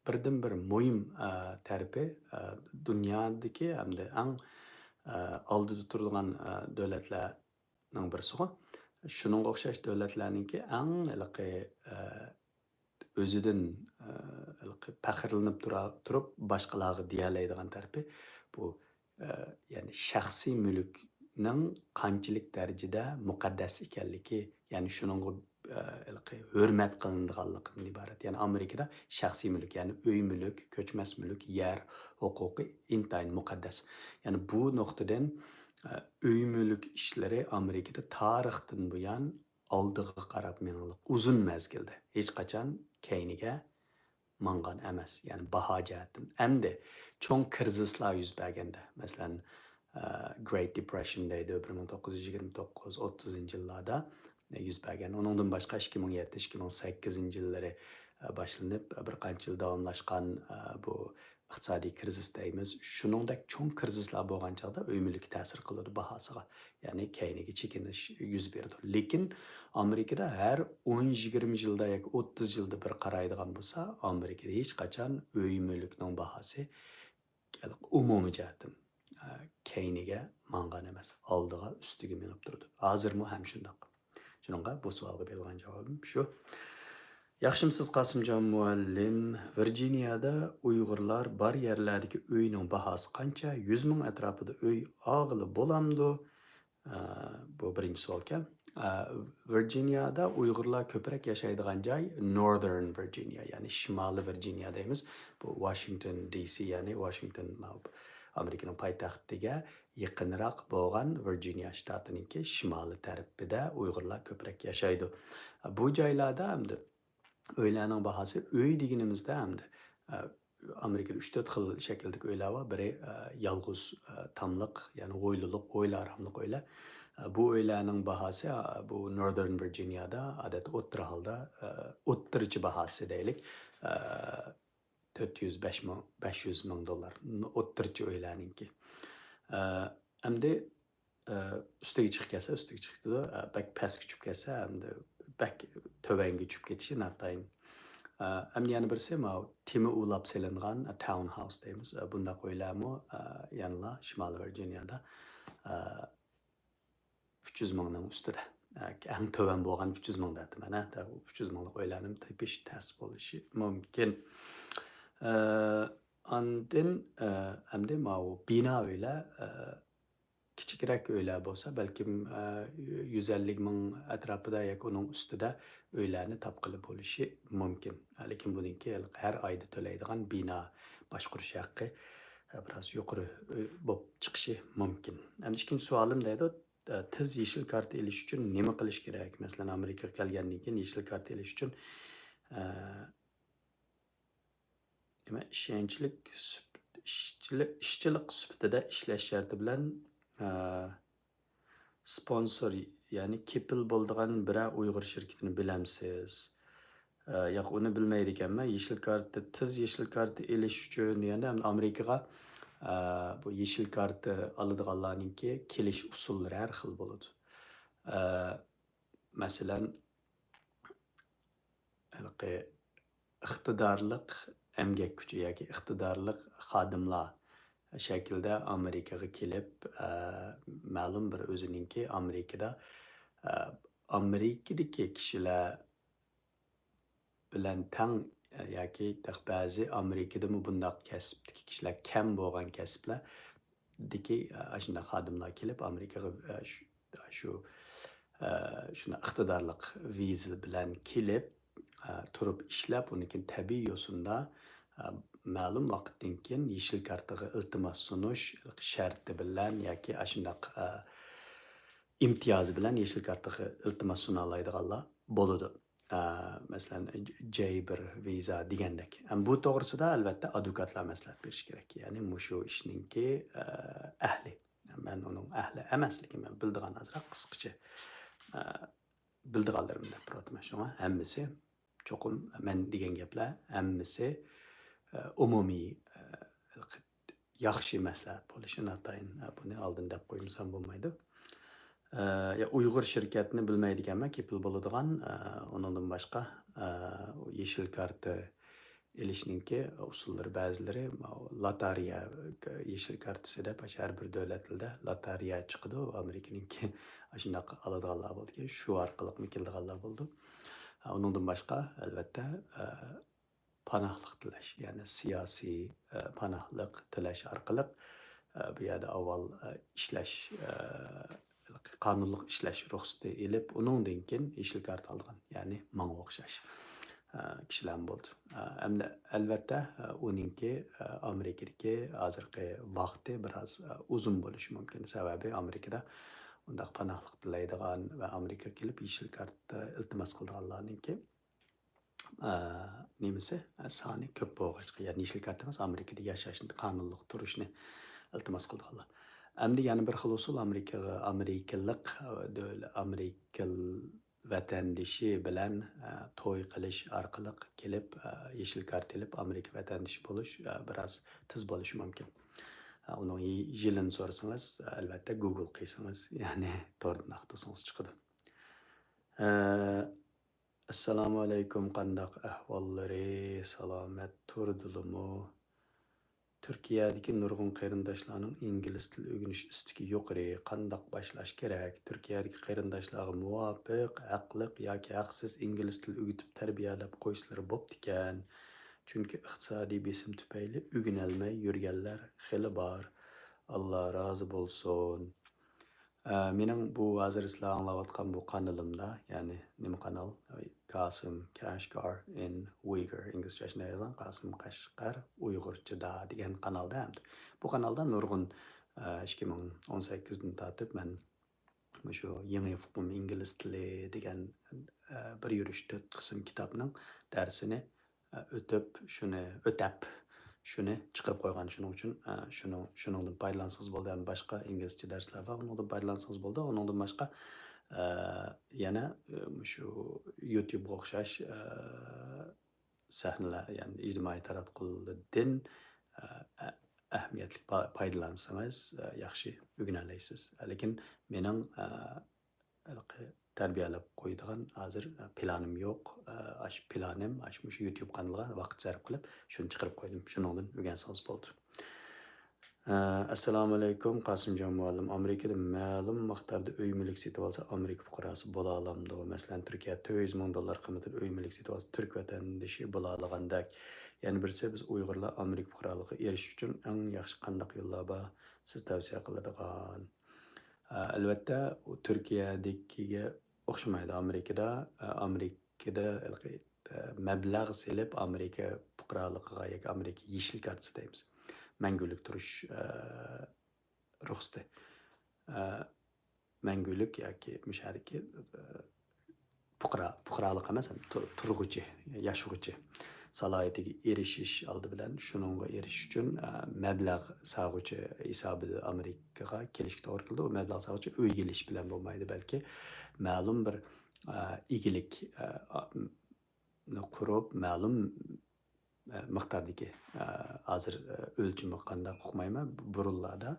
بىردىنبىر مۇھىم، ئە، تەرىپى، ئە، دۇنيادىكى ھەمدە ئەڭ، ئە، ئالدىدا تۇرىدىغان، ئە، دۆلەتلەرنىڭ بىرسىغۇ. شۇنىڭغا ئوخشاش دۆلەتلەرنىڭكى ئەڭ ھېلىقى، ئە، ئۆزىدىن، ئە، ھېلىقى پەخىرلىنىپ تۇرا-، تۇرۇپ باشقىلارغا دېيەلەيدىغان تەرىپى بۇ، ئە، يەنى شەخسىي مۈلۈكنىڭ قانچىلىك دەرىجىدە مۇقەددەس ئىكەنلىكى، يەنى شۇنىڭغا، ئە، ھېلىقى ھۆرمەت قىلىنىدىغانلىقىدىن ئىبارەت. يەنى ئامېرىكىدا شەخسىي مۈلۈك، يەنى ئۆي مۈلۈك، كۆچمەس مۈلۈك، يەر ھوقۇقى ئىنتايىن مۇقەددەس. يەنى بۇ نۇقتىدىن، ئە، ئۆي مۈلۈك ئىشلىرى ئامېرىكىدا تارىختىن بۇيان ئالدىغا قاراپ مېڭىلىق ئۇزۇن مەزگىلدە، ھېچقاچان كەينىگە ماڭغان ئەمەس، يەنى باھا جەھەتتىن. ئەمدى چوڭ كىرىزىسلار يۈز بەرگەندە، مەسىلەن، ئە، Great Depression دەيدۇ، بىر مىڭ توققۇز يۈز يىگىرمە توققۇز، ئوتتۇزىنچى يىللاردا يۈز بەرگەن. ئۇنىڭدىن باشقا ئىككى مىڭ يەتتە، ئىككى مىڭ سەككىزىنچى يىللىرى، ئە، باشلىنىپ، بىر قانچە يىل داۋاملاشقان، ئە، بۇ ئىقتىسادىي كىرىزىس دەيمىز. شۇنىڭدەك چوڭ كىرىزىسلار بولغان چاغدا ئۆي مۈلكى تەسىر قىلىدۇ باھاسىغا. يەنى كەينىگە چېكىنىش يۈز بېرىدۇ. لېكىن ئامېرىكىدا ھەر ئون يىگىرمە يىلدا ياكى ئوتتۇز يىلدا بىر قارايدىغان بولسا، ئامېرىكىدا ھېچقاچان ئۆي مۈلۈكنىڭ باھاسى ئومۇمىي جەھەتتىن، ئە، كەينىگە ماڭغان ئەمەس، ئالدىغا، ئۈستىگە مېڭىپ تۇرىدۇ. ھازىرمۇ ھەم شۇنداق. شۇنىڭغا بۇ سوئالغا بېرىدىغان جاۋابىم شۇ. ياخشىمۇسىز قاسىمجان مۇئەللىم؟ ۋىرجىنىيەدە ئۇيغۇرلار بار يەرلەردىكى ئۆينىڭ باھاسى قانچە؟ يۈز مىڭ ئەتراپىدا ئۆي ئالغىلى بولامدۇ؟ ئە، بۇ بىرىنچى سوئالكەن. ئە، ۋىرجىنىيادا ئۇيغۇرلار كۆپرەك ياشايدىغان جاي Northern Virginia، يەنى شىمالىي ۋىرجىنىيا دەيمىز. بۇ ۋاشىنگتون دى سى، يەنى ۋاشىنگتون، ئامېرىكىنىڭ پايتەختىگە يېقىنراق بولغان ۋىرجىنىيا شتاتىنىڭكى شىمالىي تەرىپىدە ئۇيغۇرلار كۆپرەك ياشايدۇ. بۇ جايلاردا ئەمدى ئۆيلەرنىڭ باھاسى، ئۆي دېگىنىمىزدە ئەمدى، ئە، ئامېرىكىدا ئۈچ تۆت خىل شەكىلدىكى ئۆيلەر بار. بىرى، ئە، يالغۇز، ئە، تاملىق، يەنى ھويلىلىق، ھويلا ئاراملىق ئۆيلەر. ئە، بۇ ئۆيلەرنىڭ باھاسى، ئە، بۇ Northern Virginiada ئادەتتە ئوتتۇرا ھالدا، ئە، ئوتتۇرىچە باھاسى دەيلىك، ئە، تۆت يۈز، بەش مىڭ، بەش يۈز مىڭ دوللار. ئوتتۇرىچە ئۆيلەرنىڭكى. ئە، ئەمدى ئە، ئۈستىگە چىقىپ كەتسە، ئۈستىگە چىقىپ كېتىدۇ. ئە، بەك پەسكە چۈشۈپ كەتسە، ئەمدى بەك تۆۋەنگە چۈشۈپ كېتىشى ناتايىن. ئە، ئەمدى يەنە بىرسى، ماۋۇ تېمى ئۇلاپ سېلىنغان، ئە، تاون ھاوس دەيمىز. ئە، بۇنداق ئۆيلەرمۇ، ئە، يەنىلا شىمالىي ۋىرجىنىيادا، ئە، ئۈچ يۈز مىڭنىڭ ئۈستىدە. ئە، ئەڭ تۆۋەن بولغان ئۈچ يۈز مىڭ دەپتىمەن، ھە. ئۈچ يۈز مىڭلىق ئۆيلەرنىمۇ تېپىش تەس بولۇشى مۇمكىن. ئە، ئاندىن، ئە، ئەمدى ماۋۇ بىنا ئۆيلەر، ئە، كىچىكرەك ئۆيلەر بولسا، بەلكىم، ئە، يۈز ئەللىك مىڭ ئەتراپىدا ياكى ئۇنىڭ ئۈستىدە ئۆيلەرنى تاپقىلى بولۇشى مۇمكىن. لېكىن بۇنىڭكى ھەر ئايدا تۆلەيدىغان بىنا باشقۇرۇش ھەققى، ئە، بىراز يۇقىرى، ئۆ-، بولۇپ چىقىشى مۇمكىن. ئەمدى ئىككىنچى سوئالىم دەيدۇ، ئە، تېز يېشىل كارتا ئېلىش ئۈچۈن نېمە قىلىش كېرەك؟ مەسىلەن، ئامېرىكىغا كەلگەندىن كېيىن يېشىل كارتا ئېلىش ئۈچۈن، ئە، نېمە، ئىشەنچلىك سۈپ-، ئىشچىلىق، ئىشچىلىق سۈپىتىدە ئىشلەش شەرتى بىلەن، ئە، سپونسور، يەنى كېپىل بولىدىغان بىرەر ئۇيغۇر شىركىتىنى بىلەمسىز؟ ئە، ياق، ئۇنى بىلمەيدىكەنمەن. يېشىل كارتا، تېز يېشىل كارتا ئېلىش ئۈچۈن دېگەندە، ئەمدى ئامېرىكىغا، ئە، بۇ يېشىل كارتا ئالىدىغانلارنىڭكى كېلىش ئۇسۇللىرى ھەر خىل بولىدۇ. ئە، مەسىلەن، ھېلىقى ئىقتىدارلىق ئەمگەك كۈچى ياكى ئىقتىدارلىق خادىملار شەكلىدە ئامېرىكىغا كېلىپ، ئە، مەلۇم بىر ئۆزىنىڭكى ئامېرىكىدا، ئە، ئامېرىكىدىكى كىشىلەر بىلەن تەڭ، ئە، ياكى تېخى بەزى ئامېرىكىدىمۇ بۇنداق كەسىپتىكى كىشىلەر كەم بولغان كەسىپلەردىكى، ئە، ئاشۇنداق خادىملار كېلىپ ئامېرىكىغا، ئە، شۇ، شۇ، ئە، شۇنداق ئىقتىدارلىق ۋىزا بىلەن كېلىپ، ئە، تۇرۇپ ئىشلەپ، ئۇنىڭ كېيىن تەبىئىي يوسۇندا، ئە، مەلۇم ۋاقىتتىن كېيىن يېشىل كارتىغا ئىلتىماس سۇنۇش شەرتى بىلەن ياكى ئاشۇنداق، ئە، ئىمتىيازى بىلەن يېشىل كارتىغا ئىلتىماس سۇنالايدىغانلار بولىدۇ. ئە، مەسىلەن، جەي بىر ۋىزا دېگەندەك. ھەم بۇ توغرىسىدا، ئەلۋەتتە، ئادۋوكاتلار مەسلىھەت بېرىشى كېرەك. يەنى مۇشۇ ئىشنىڭكى، ئە، ئەھلى. مەن ئۇنىڭ ئەھلى ئەمەس، لېكىن مەن بىلىدىغان ئازراق قىسقىچە، ئە، بىلىدىغانلىرىمنى دەپ بېرىۋاتىمەن. شۇڭا ھەممىسى چوقۇم مەن دېگەن گەپلەر ھەممىسى، ئە، ئومۇمىي، ئە، ياخشى مەسلىھەت بولۇشى ناتايىن. ئە، بۇنى ئالدىن دەپ قويمىسام بولمايدۇ. ئە، يا ئۇيغۇر شىركەتنى بىلمەيدىكەنمەن، كېپىل بولىدىغان، ئە، ئۇنىڭدىن باشقا، ئە، يېشىل كارتا ئېلىشنىڭكى ئۇسۇللىرى بەزىلىرى، ماۋۇ لاتارىيە، يېشىل كارتىسى دەپ، ھەر بىر دۆلەتلەردە لاتارىيە چىقىدۇ. ئامېرىكىنىڭكى ئاشۇنداق ئالىدىغانلار بولىدىكەن، شۇ ئارقىلىقمۇ كېلىدىغانلار بولىدۇ. ئۇنىڭدىن باشقا، ئەلۋەتتە، پاناھلىق تىلەش، يەنى سىياسىي، پاناھلىق تىلەش ئارقىلىق، بۇ يەردە ئاۋۋال، ئىشلەش، قانۇنلۇق ئىشلەش رۇخسىتى ئېلىپ، ئۇنىڭدىن كېيىن يېشىل كارتا ئالغان، يەنى ماڭا ئوخشاش، ئە، كىشىلەرمۇ بولدى. ئە، ئەمدى ئەلۋەتتە، ئە، ئۇنىڭكى، ئە، ئامېرىكىدىكى ھازىرقى ۋاقتى بىراز، ئە، ئۇزۇن بولۇشى مۇمكىن. سەۋەبى ئامېرىكىدا ئۇنداق پاناھلىق تىلەيدىغان ۋە ئامېرىكىغا كېلىپ يېشىل كارتا ئىلتىماس قىلىدىغانلارنىڭكى، ئە، نېمىسى، ئە، سانى كۆپ بولغاچقا، يەنى يېشىل كارتا ئەمەس، ئامېرىكىدا ياشاشنى، قانۇنلۇق تۇرۇشنى ئىلتىماس قىلىدىغانلار. ئەمدى يەنە بىر خىل ئۇسۇل، ئامېرىكىغا، ئامېرىكىلىق، ئە، دۆل-، ئامېرىكىل-، ۋەتەندىشى بىلەن، ئە، توي قىلىش ئارقىلىق كېلىپ، ئە، يېشىل كارتا ئېلىپ ئامېرىكا ۋەتەندىشى بولۇش، ئە، بىراز تېز بولۇشى مۇمكىن. ئە، ئۇنىڭ يى-، يىلىنى سورىسىڭىز، ئەلۋەتتە، گوگل قىلسىڭىز، يەنى توردىن ئاختۇرسىڭىز چىقىدۇ. ئە، ئەسسالامۇ ئەلەيكۇم، قانداق ئەھۋاللىرى؟ سالامەت تۇردىلىمۇ؟ تۈركىيەدىكى نۇرغۇن قېرىنداشلارنىڭ ئىنگلىز تىل ئۆگىنىش ئىستىكى يۇقىرى. قانداق باشلاش كېرەك؟ تۈركىيەدىكى قېرىنداشلارغا مۇۋاپىق، ھەقلىق ياكى ھەقسىز ئىنگلىز تىل ئۆگىتىپ تەربىيەلەپ قويسىلىرى بوپتىكەن. چۈنكى ئىقتىسادىي بېسىم تۈپەيلى ئۆگىنەلمەي يۈرگەنلەر خېلى بار. ئاللا رازى بولسۇن. ئە، مېنىڭ بۇ ھازىر سىلەر ئاڭلاۋاتقان بۇ قانىلىمدا، يەنى نېمە قانال؟ كاسىم كەشقەر in Uyghur، ئىنگلىزچە شۇنداق يازغان، قاسىم قەشقەر ئۇيغۇرچىدا دېگەن قانالدا ئەمدى. بۇ قانالدا نۇرغۇن، ئە، ئىككى مىڭ ئون سەككىزدىن تارتىپ مەن مۇشۇ يېڭى ئۇقۇم ئىنگلىز تىلى دېگەن، ئە، بىر يۈرۈش تۆت قىسىم كىتابنىڭ دەرسىنى، ئە، ئۆتۈپ، شۇنى ئۆتەپ، شۇنى چىقىرىپ قويغان. شۇنىڭ ئۈچۈن، ئە، شۇنىڭ، شۇنىڭدىن پايدىلانسىڭىز بولدى. ھەم باشقا ئىنگلىزچە دەرسلەر بار، ئۇنىڭدىن پايدىلانسىڭىز بولدى. ئۇنىڭدىن باشقا، ئە، يەنە، ئە، مۇشۇ يۇتيۇبقا ئوخشاش، ئە، سەھنىلەر، يەنى ئىجتىمائىي تاراتقۇلاردىن، ئە، ئە، ئەھمىيەتلىك پا-، پايدىلانسىڭىز، ئە، ياخشى ئۆگىنەلەيسىز. لېكىن مېنىڭ، ئە، ھېلىقى تەربىيەلەپ قويىدىغان ھازىر، ئە، پىلانىم يوق. ئە، ئاشۇ پىلانىم، ئاشۇ مۇشۇ يۇتيۇب قانىلىغا ۋاقىت سەرپ قىلىپ، شۇنى چىقىرىپ قويدۇم. شۇنىڭدىن ئۆگەنسىڭىز بولدى. ئە، ئەسسالامۇئەلەيكۇم، قاسىمجان مۇئەللىم. ئامېرىكىدا مەلۇم مىقداردا ئۆي مۈلۈك سېتىۋالسا، ئامېرىكا پۇقراسى بولالامدۇ؟ مەسىلەن، تۈركىيە تۆت يۈز مىڭ دوللار قىممىتىدە ئۆي مۈلۈك سېتىۋالسا، تۈرك ۋەتەندىشى بولالىغاندەك. يەنە بىرسى، بىز ئۇيغۇرلار ئامېرىكا پۇقرالىقىغا ئېرىشىش ئۈچۈن ئەڭ ياخشى قانداق يوللار بار؟ سىز تەۋسىيە قىلىدىغان. ئە، ئەلۋەتتە، ئۇ تۈركىيەدىكىگە ئوخشىمايدۇ. ئامېرىكىدا، ئە، ئامېرىكىدا ھېلىقى، ئە، مەبلەغ سېلىپ ئامېرىكا پۇقرالىقىغا ياكى ئامېرىكا يېشىل كارتىسى دەيمىز. مەڭگۈلۈك تۇرۇش، ئە، رۇخسىتى. ئە، مەڭگۈلۈك ياكى مۇشۇ يەردىكى، ئە، پۇقرا، پۇقرالىق ئەمەس، تۇ-، تۇرغۇچى، ياشىغۇچى سالاھىيىتىگە ئېرىشىش ئالدى بىلەن، شۇنىڭغا ئېرىشىش ئۈچۈن، ئە، مەبلەغ سالغۇچى ھېسابىدا ئامېرىكىغا كېلىشكە توغرا كېلىدۇ. ئۇ مەبلەغ سالغۇچى ئۆيگە ئېلىش بىلەن بولمايدۇ، بەلكى مەلۇم بىر، ئە، ئىگىلىك، ئە، ئا-، نى قۇرۇپ، مەلۇم، ئە، مىقداردىكى، ئە، ھازىر، ئە، ئۆلچىمى قانداق ئۇقمايمەن، بۇرۇنلاردا،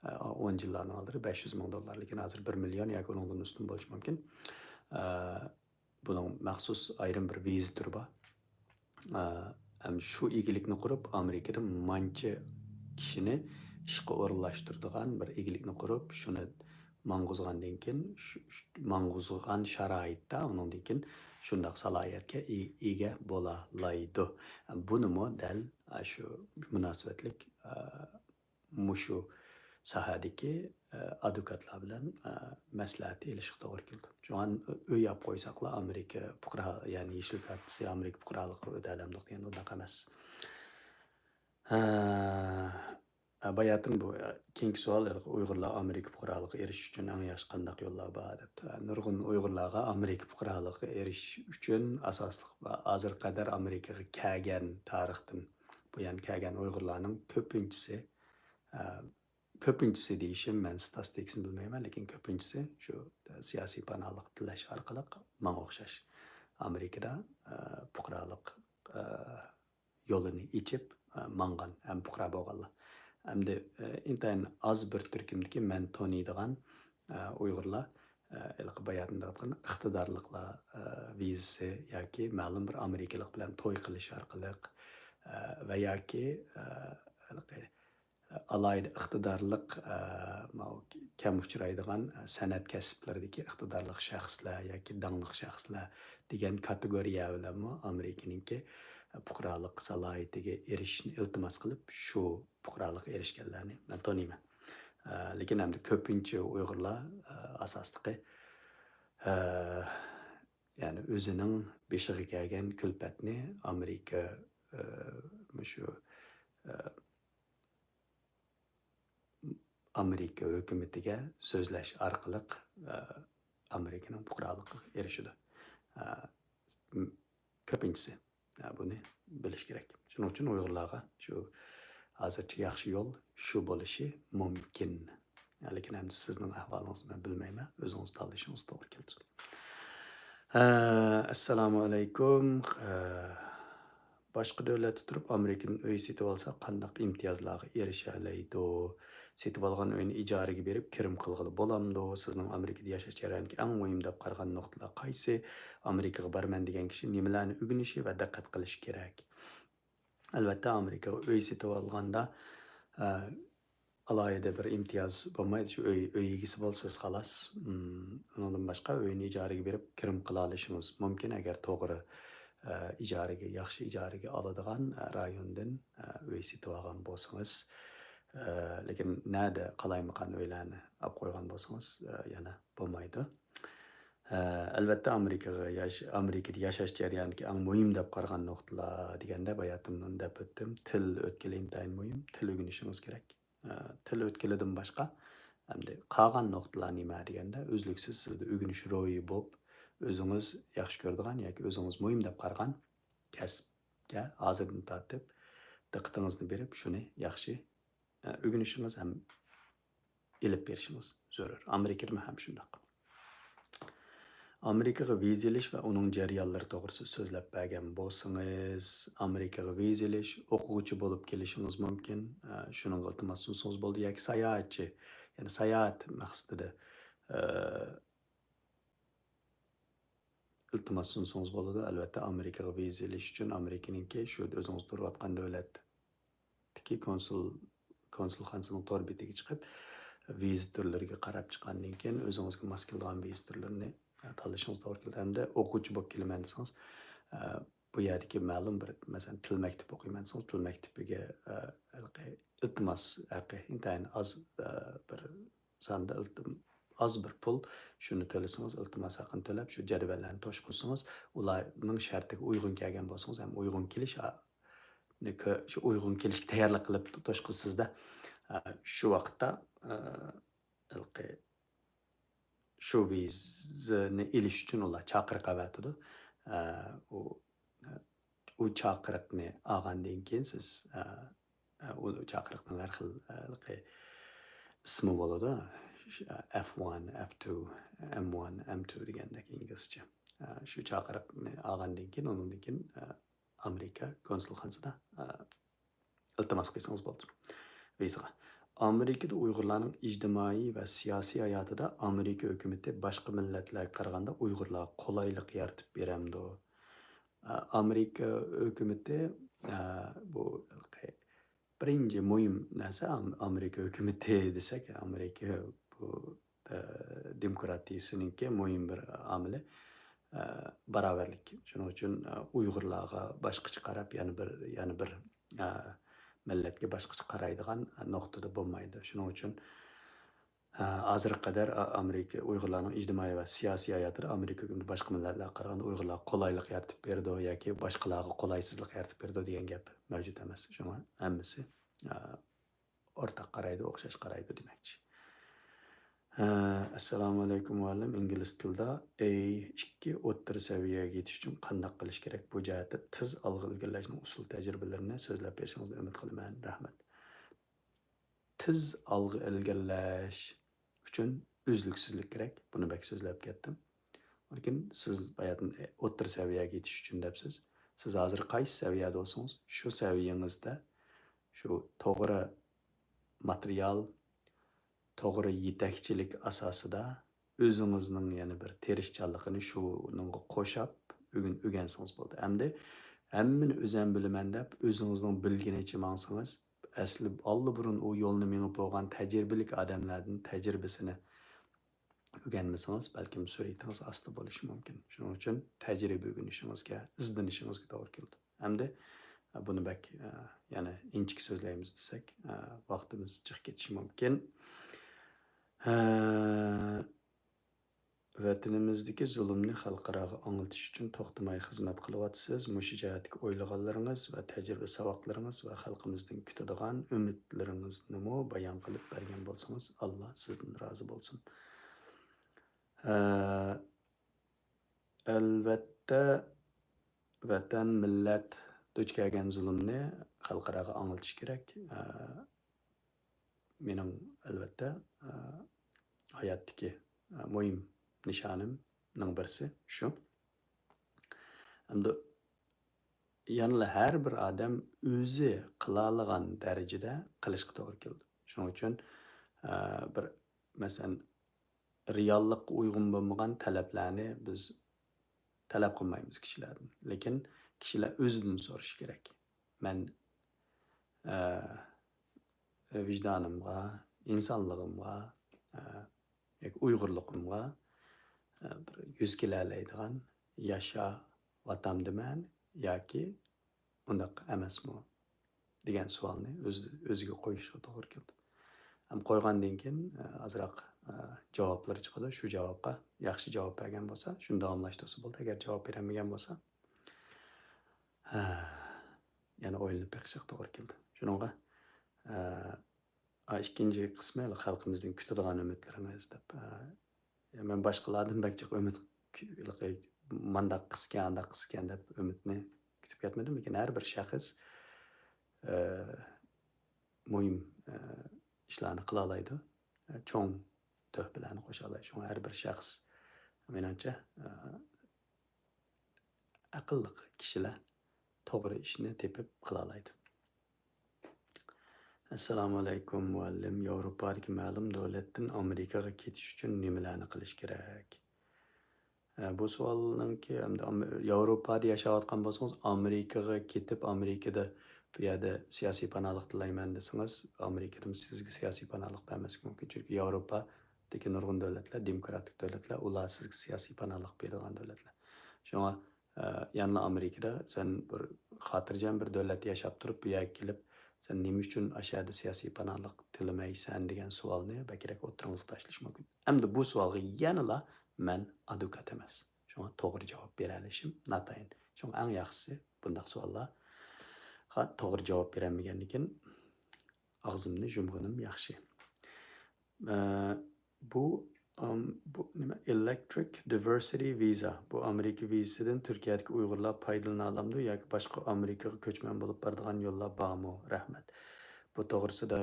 ئە، ئون يىللارنىڭ ئالدىدا بەش يۈز مىڭ دوللار، لېكىن ھازىر بىر مىليون ياكى ئۇنىڭدىن ئۈستۈن بولۇشى مۇمكىن. ئە، بۇنىڭ مەخسۇس ئايرىم بىر ۋىزا تۈرى بار. ئە، ھەم شۇ ئىگىلىكنى قۇرۇپ، ئامېرىكىدا مانچە كىشىنى ئىشقا ئورۇنلاشتۇرىدىغان بىر ئىگىلىكنى قۇرۇپ، شۇنى ماڭغۇزغاندىن كېيىن، شۇ، شۇ ماڭغۇزغان شارائىتتا ئۇنىڭدىن كېيىن شۇنداق سالاھىيەتكە ئى-، ئىگە بولالايدۇ. بۇنىمۇ دەل شۇ مۇناسىۋەتلىك، ئە، مۇشۇ ساھەدىكى، ئە، ئادۋوكاتلار بىلەن، ئە، مەسلىھەت ئېلىشقا توغرا كېلىدۇ. شۇڭا ئۆي ئاپ قويساقلا ئامېرىكا پۇقرا، يەنى يېشىل كارتىسى ئامېرىكا پۇقرالىقىغا ئۆتەلەمدۇق دېگەن ئۇنداق ئەمەس. ھە، ھە، باياتىن بۇ، ئە، كېيىنكى سوئال، ئۇيغۇرلار ئامېرىكا پۇقرالىقىغا ئېرىشىش ئۈچۈن ئەڭ ياخشى قانداق يوللار بار دەپتۇ. ھە، نۇرغۇن ئۇيغۇرلارغا ئامېرىكا پۇقرالىقىغا ئېرىشىش ئۈچۈن ئاساسلىق، ھازىرغا قەدەر ئامېرىكىغا كەلگەن تارىختىن بۇيان كەلگەن ئۇيغۇرلارنىڭ كۆپىنچىسى، ئە، كۆپىنچىسى دېيىشىم، مەن ستاتىستىكىسىنى بىلمەيمەن، لېكىن كۆپىنچىسى شۇ سىياسىي پاناھلىق تىلەش ئارقىلىق ماڭا ئوخشاش ئامېرىكىدا، ئە، پۇقرالىق، ئە، يولىنى ئېچىپ، ئە، ماڭغان ھەم پۇقرا بولغانلار. ئەمدى، ئە، ئىنتايىن ئاز بىر تۈركۈمدىكى مەن تونۇيدىغان، ئە، ئۇيغۇرلار، ئە، ھېلىقى باياتىن دەۋاتقان ئىقتىدارلىقلار، ئە، ۋىزىسى ياكى مەلۇم بىر ئامېرىكىلىق بىلەن توي قىلىش ئارقىلىق، ئە، ۋە ياكى، ئە، ھېلىقى ئالاھىدە ئىقتىدارلىق، ئە، ماۋۇ كەم ئۇچرايدىغان، ئە، سەنئەت كەسىپلىرىدىكى ئىقتىدارلىق شەخسلەر ياكى داڭلىق شەخسلەر دېگەن كاتېگورىيە بىلەنمۇ ئامېرىكىنىڭكى، ئە، پۇقرالىق سالاھىيىتىگە ئېرىشىشنى ئىلتىماس قىلىپ، شۇ پۇقرالىققا ئېرىشكەنلەرنى مەن تونۇيمەن. ئە، لېكىن ئەمدى كۆپىنچە ئۇيغۇرلار، ئە، ئاساسلىقى، ئە، يەنى ئۆزىنىڭ بېشىغا كەلگەن كۈلپەتنى ئامېرىكا، ئە، مۇشۇ، ئە، ئامېرىكا ھۆكۈمىتىگە سۆزلەش ئارقىلىق، ئە، ئامېرىكىنىڭ پۇقرالىقىغا ئېرىشىدۇ. ئە، م-، كۆپىنچىسى، ئە، بۇنى بىلىش كېرەك. شۇنىڭ ئۈچۈن ئۇيغۇرلارغا شۇ ھازىرچە ياخشى يول شۇ بولۇشى مۇمكىن. لېكىن ئەمدى سىزنىڭ ئەھۋالىڭىزنى مەن بىلمەيمەن. ئۆزىڭىز تاللىشىڭىز توغرا كېلىدۇ. ھە، ئەسسالامۇ ئەلەيكۇم. ھە، باشقا دۆلەتتە تۇرۇپ ئامېرىكىدىن ئۆي سېتىۋالسا قانداق ئىمتىيازلارغا ئېرىشەلەيدۇ؟ سېتىۋالغان ئۆينى ئىجارىگە بېرىپ كىرىم قىلغىلى بولامدۇ؟ سىزنىڭ ئامېرىكىدا ياشاش جەريانىدىكى ئەڭ مۇھىم دەپ قارىغان نۇقتىلار قايسى؟ ئامېرىكىغا بارىمەن دېگەن كىشى نېمىلەرنى ئۆگىنىشى ۋە دىققەت قىلىشى كېرەك؟ ئەلۋەتتە، ئامېرىكىغا ئۆي سېتىۋالغاندا، ئە، ئالاھىدە بىر ئىمتىياز بولمايدۇ، شۇ ئۆي، ئۆي ئىگىسى بولىسىز، خالاس. ئۇم، ئۇنىڭدىن باشقا ئۆينى ئىجارىگە بېرىپ كىرىم قىلالىشىڭىز مۇمكىن، ئەگەر توغرا، ئە، ئىجارىگە، ياخشى ئىجارىگە ئالىدىغان، ئە، رايوندىن، ئە، ئۆي سېتىۋالغان بولسىڭىز. ئە، لېكىن نەدە قالايمىقان ئۆيلەرنى ئاپ قويغان بولسىڭىز، ئە، يەنە بولمايدۇ. ئە، ئەلۋەتتە، ئامېرىكىغا ياش-، ئامېرىكىدا ياشاش جەريانىدىكى ئەڭ مۇھىم دەپ قارىغان نۇقتىلار دېگەندە، باياتىن دەپ ئۆتتۈم. تىل ئۆتكىلى ئىنتايىن مۇھىم. تىل ئۆگىنىشىڭىز كېرەك. ئە، تىل ئۆتكىلىدىن باشقا، ئەمدى قالغان نۇقتىلار نېمە دېگەندە، ئۈزلۈكسىز سىزدە ئۆگىنىش روھى بولۇپ، ئۆزىڭىز ياخشى كۆرىدىغان ياكى ئۆزىڭىز مۇھىم دەپ قارىغان كەسىپكە ھازىردىن تارتىپ دىققىتىڭىزنى بېرىپ، شۇنى ياخشى، ئە، ئۆگىنىشىڭىز ھەم ئېلىپ بېرىشىڭىز زۆرۈر. ئامېرىكىدىمۇ ھەم شۇنداق. ئامېرىكىغا ۋىزا ئېلىش ۋە ئۇنىڭ جەريانلىرى توغرىسىدا سۆزلەپ بەرگەن بولسىڭىز، ئامېرىكىغا ۋىزا ئېلىش، ئوقۇغۇچى بولۇپ كېلىشىڭىز مۇمكىن. ئە، شۇنىڭغا ئىلتىماس سۇنسىڭىز بولىدۇ ياكى ساياھەتچى، يەنى ساياھەت مەقسىتىدە، ئە، ئىلتىماس سۇنسىڭىز بولىدۇ. ئەلۋەتتە، ئامېرىكىغا ۋىزا ئېلىش ئۈچۈن ئامېرىكىنىڭكى شۇ ئۆزىڭىز تۇرۇۋاتقان دۆلەتتىكى كونسۇل، كونسۇلخانىسىنىڭ تور بېتىگە چىقىپ، ۋىزا تۈرلىرىگە قاراپ چىققاندىن كېيىن، ئۆزىڭىزگە ماس كېلىدىغان ۋىزا تۈرلىرىنى، ئە، تاللىشىڭىز توغرا كېلىدۇ. ھەمدە ئوقۇغۇچى بولۇپ كېلىمەن دېسىڭىز، ئە، بۇ يەردىكى مەلۇم بىر، مەسىلەن، تىل مەكتىپى ئوقۇيمەن دېسىڭىز، تىل مەكتىپىگە، ئە، ھېلىقى ئىلتىماس ھەققى ئىنتايىن ئاز، ئە، بىر ساندا ئىلتىم-، ئاز بىر پۇل، شۇنى تۆلىسىڭىز، ئىلتىماس ھەققىنى تۆلەپ، شۇ جەدۋەللەرنى توشقۇزسىڭىز، ئۇلارنىڭ شەرتىگە ئۇيغۇن كەلگەن بولسىڭىز ھەم ئۇيغۇن كېلىش، ئا، نى كۆ-، شۇ ئۇيغۇن كېلىشكە تەييارلىق قىلىپ توشقۇزسىزدا، ئا، شۇ ۋاقىتتا، ئا، ھېلىقى شۇ ۋىزىنى ئېلىش ئۈچۈن ئۇلار چاقىرىق ئەۋەتىدۇ. ئا، ئۇ، ئۇ چاقىرىقنى ئالغاندىن كېيىن سىز، ئا، ئۇ چاقىرىقنىڭ ھەر خىل، ئە، ھېلىقى ئىسمى بولىدۇ. ئەف ۋان، ئەف تۇ، ئەم ۋان، ئەم تۇ دېگەندەك ئىنگلىزچە. ئە، شۇ چاقىرىقنى ئالغاندىن كېيىن، ئۇنىڭدىن كېيىن، ئە، ئامېرىكا كونسۇلخانىسىدا، ئە، ئىلتىماس قىلسىڭىز بولىدۇ ۋىزىغا. ئامېرىكىدا ئۇيغۇرلارنىڭ ئىجتىمائىي ۋە سىياسىي ھاياتىدا ئامېرىكا ھۆكۈمىتى باشقا مىللەتلەرگە قارىغاندا ئۇيغۇرلارغا قولايلىق يارىتىپ بېرەمدۇ؟ ئە، ئامېرىكا ھۆكۈمىتى، ئە، بۇ بىرىنچى مۇھىم نەرسە ئام-، ئامېرىكا ھۆكۈمىتى دېسەك، ئامېرىكا بۇ، ئە، دېموكراتىيىسىنىڭكى مۇھىم بىر ئامىلى، ئە، باراۋەرلىك. شۇنىڭ ئۈچۈن، ئە، ئۇيغۇرلارغا باشقىچە قاراپ، يەنە بىر، يەنە بىر، ئە، مىللەتكە باشقىچە قارايدىغان نۇقتىدا بولمايدۇ. شۇنىڭ ئۈچۈن، ھازىرغا قەدەر ئا-، ئامېرىكا ئۇيغۇرلارنىڭ ئىجتىمائىي ۋە سىياسىي ھاياتىدا ئامېرىكا ھۆكۈمىتى باشقا مىللەتلەرگە قارىغاندا ئۇيغۇرلارغا قولايلىق يارىتىپ بېرىدۇ ياكى باشقىلارغا قولايسىزلىق يارىتىپ بېرىدۇ دېگەن گەپ مەۋجۇت ئەمەس. شۇڭا ھەممىسى، ئا، ئورتاق قارايدۇ، ئوخشاش قارايدۇ دېمەكچى. ئە، ئەسسالامۇئەلەيكۇم مۇئەللىم، ئىنگلىز تىلىدا ئەي ئىككى ئوتتۇرا سەۋىيەگە يېتىش ئۈچۈن قانداق قىلىش كېرەك؟ بۇ جەھەتتە تېز ئالغا ئىلگىرىلەشنىڭ ئۇسۇل تەجرىبىلىرىنى سۆزلەپ بېرىشىڭىزنى ئۈمىد قىلىمەن. رەھمەت. تېز ئالغا ئىلگىرىلەش ئۈچۈن ئۈزلۈكسىزلىك كېرەك. بۇنى بەك سۆزلەپ كەتتىم. لېكىن سىز باياتىن ئوتتۇرا سەۋىيەگە يېتىش ئۈچۈن دەپسىز. سىز ھازىر قايسى سەۋىيەدە بولسىڭىز، شۇ سەۋىيەڭىزدە شۇ توغرا ماتېرىيال، توغرا يېتەكچىلىك ئاساسىدا ئۆزىڭىزنىڭ يەنە بىر تىرىشچانلىقىنى شۇنىڭغا قوشاپ ئۆگىن-، ئۆگەنسىڭىز بولدى. ئەمدى ھەممىنى ئۆزەم بىلىمەن دەپ ئۆزىڭىزنىڭ بىلگىنىچە ماڭسىڭىز، ئەسلى ئاللىبۇرۇن ئۇ يولنى مېڭىپ بولغان تەجرىبىلىك ئادەملەردىن تەجرىبىسىنى ئۆگەنمىسىڭىز، بەلكىم سۈرئىتىڭىز ئاستا بولۇشى مۇمكىن. شۇنىڭ ئۈچۈن تەجرىبە ئۆگىنىشىڭىزگە، ئىزدىنىشىڭىزگە توغرا كېلىدۇ. ئەمدى، ئە، بۇنى بەك، ئە، يەنە ئىنچىكە سۆزلەيمىز دېسەك، ئە، ۋاقتىمىز جىق كېتىشى مۇمكىن. ئە، ۋەتىنىمىزدىكى زۇلۇمنى خەلقئاراغا ئاڭلىتىش ئۈچۈن توختىماي خىزمەت قىلىۋاتىسىز. مۇشۇ جەھەتتىكى ئويلىغانلىرىڭىز ۋە تەجرىبە ساۋاقلىرىڭىز ۋە خەلقىمىزدىن كۈتىدىغان ئۈمىدلىرىڭىزنىمۇ بايان قىلىپ بەرگەن بولسىڭىز، ئاللا سىزدىن رازى بولسۇن. ئە، ئەلۋەتتە، ۋەتەن، مىللەت دۇچ كەلگەن زۇلۇمنى خەلقئاراغا ئاڭلىتىش كېرەك. ئە، مېنىڭ، ئەلۋەتتە، ئە، ھاياتتىكى، ئە، مۇھىم نىشانىمنىڭ بىرسى شۇ. ئەمدى يەنىلا ھەر بىر ئادەم ئۆزى قىلالىغان دەرىجىدە قىلىشقا توغرا كېلىدۇ. شۇنىڭ ئۈچۈن، ئە، بىر، مەسىلەن، رېئاللىققا ئۇيغۇن بولمىغان تەلەپلەرنى بىز تەلەپ قىلمايمىز كىشىلەردىن. لېكىن كىشىلەر ئۆزىدىن سورىشى كېرەك. مەن، ئە، ۋىجدانىمغا، ئىنسانلىقىمغا، ئە، ياكى ئۇيغۇرلۇقۇمغا، ئە، بىر يۈز كېلەلەيدىغان ياشاۋاتامدىمەن ياكى ئۇنداق ئەمەسمۇ؟ دېگەن سوئالنى ئۆز-، ئۆزىگە قويۇشقا توغرا كېلىدۇ. ھەم قويغاندىن كېيىن، ئە، ئازراق، ئە، جاۋابلىرى چىقىدۇ. شۇ جاۋابقا ياخشى جاۋاب بەرگەن بولسا، شۇنى داۋاملاشتۇرسا بولدى. ئەگەر جاۋاب بېرەلمىگەن بولسا، ھە، يەنە ئويلىنىپ بېقىشقا توغرا كېلىدۇ. شۇنىڭغا، ئە، ئا، ئىككىنچى قىسمى خەلقىمىزدىن كۈتىدىغان ئۈمىدلىرىڭىز دەپ، ئە، مەن باشقىلاردىن بەك جىق ئۈمىد، مانداق قىسكەن، ئانداق قىسكەن دەپ ئۈمىدنى كۈتۈپ كەتمىدىم. لېكىن ھەر بىر شەخس، ئە، مۇھىم، ئە، ئىشلارنى قىلالايدۇ. ئە، چوڭ تۆھپىلەرنى قوشالايدۇ. شۇڭا ھەر بىر شەخس، مېنىڭچە، ئە، ئەقىللىق كىشىلەر توغرا ئىشنى تېپىپ قىلالايدۇ. ئەسسالامۇئەلەيكۇم، مۇئەللىم. ياۋروپادىكى مەلۇم دۆلەتتىن ئامېرىكىغا كېتىش ئۈچۈن نېمىلەرنى قىلىش كېرەك؟ ئە، بۇ سوئالنىڭكى، ئەمدى ئام-، ياۋروپادا ياشاۋاتقان بولسىڭىز، ئامېرىكىغا كېتىپ، ئامېرىكىدا بۇ يەردە سىياسىي پاناھلىق تىلەيمەن دېسىڭىز، ئامېرىكىدىمۇ سىزگە سىياسىي پاناھلىق بەرمەسلىكى مۇمكىن. چۈنكى ياۋروپادىكى نۇرغۇن دۆلەتلەر، دېموكراتىك دۆلەتلەر، ئۇلار سىزگە سىياسىي پاناھلىق بېرىدىغان دۆلەتلەر. شۇڭا، ئە، يەنىلا ئامېرىكىدا سەن بىر خاتىرجەم بىر دۆلەتتە ياشاپ تۇرۇپ، بۇ يەرگە كېلىپ، سەن نېمە ئۈچۈن ئاشۇ يەردە سىياسىي پاناھلىق تىلىمەيسەن دېگەن سوئالنى بەكرەك ئوتتۇرىڭىزغا تاشلىشى مۇمكىن. ئەمدى بۇ سوئالغا يەنىلا مەن ئادۋوكات ئەمەس. شۇڭا توغرا جاۋاب بېرەلىشىم ناتايىن. شۇڭا ئەڭ ياخشىسى بۇنداق سوئاللارغا توغرا جاۋاب بېرەلمىگەندىكىن ئاغزىمنى يۇمغىنىم ياخشى. ئە، بۇ، ئام، بۇ نېمە؟ Electric Diversity Visa. بۇ ئامېرىكا ۋىزىسىدىن تۈركىيەدىكى ئۇيغۇرلار پايدىلىنالامدۇ ياكى باشقا ئامېرىكىغا كۆچمەن بولۇپ بارىدىغان يوللار بارمۇ؟ رەھمەت. بۇ توغرىسىدا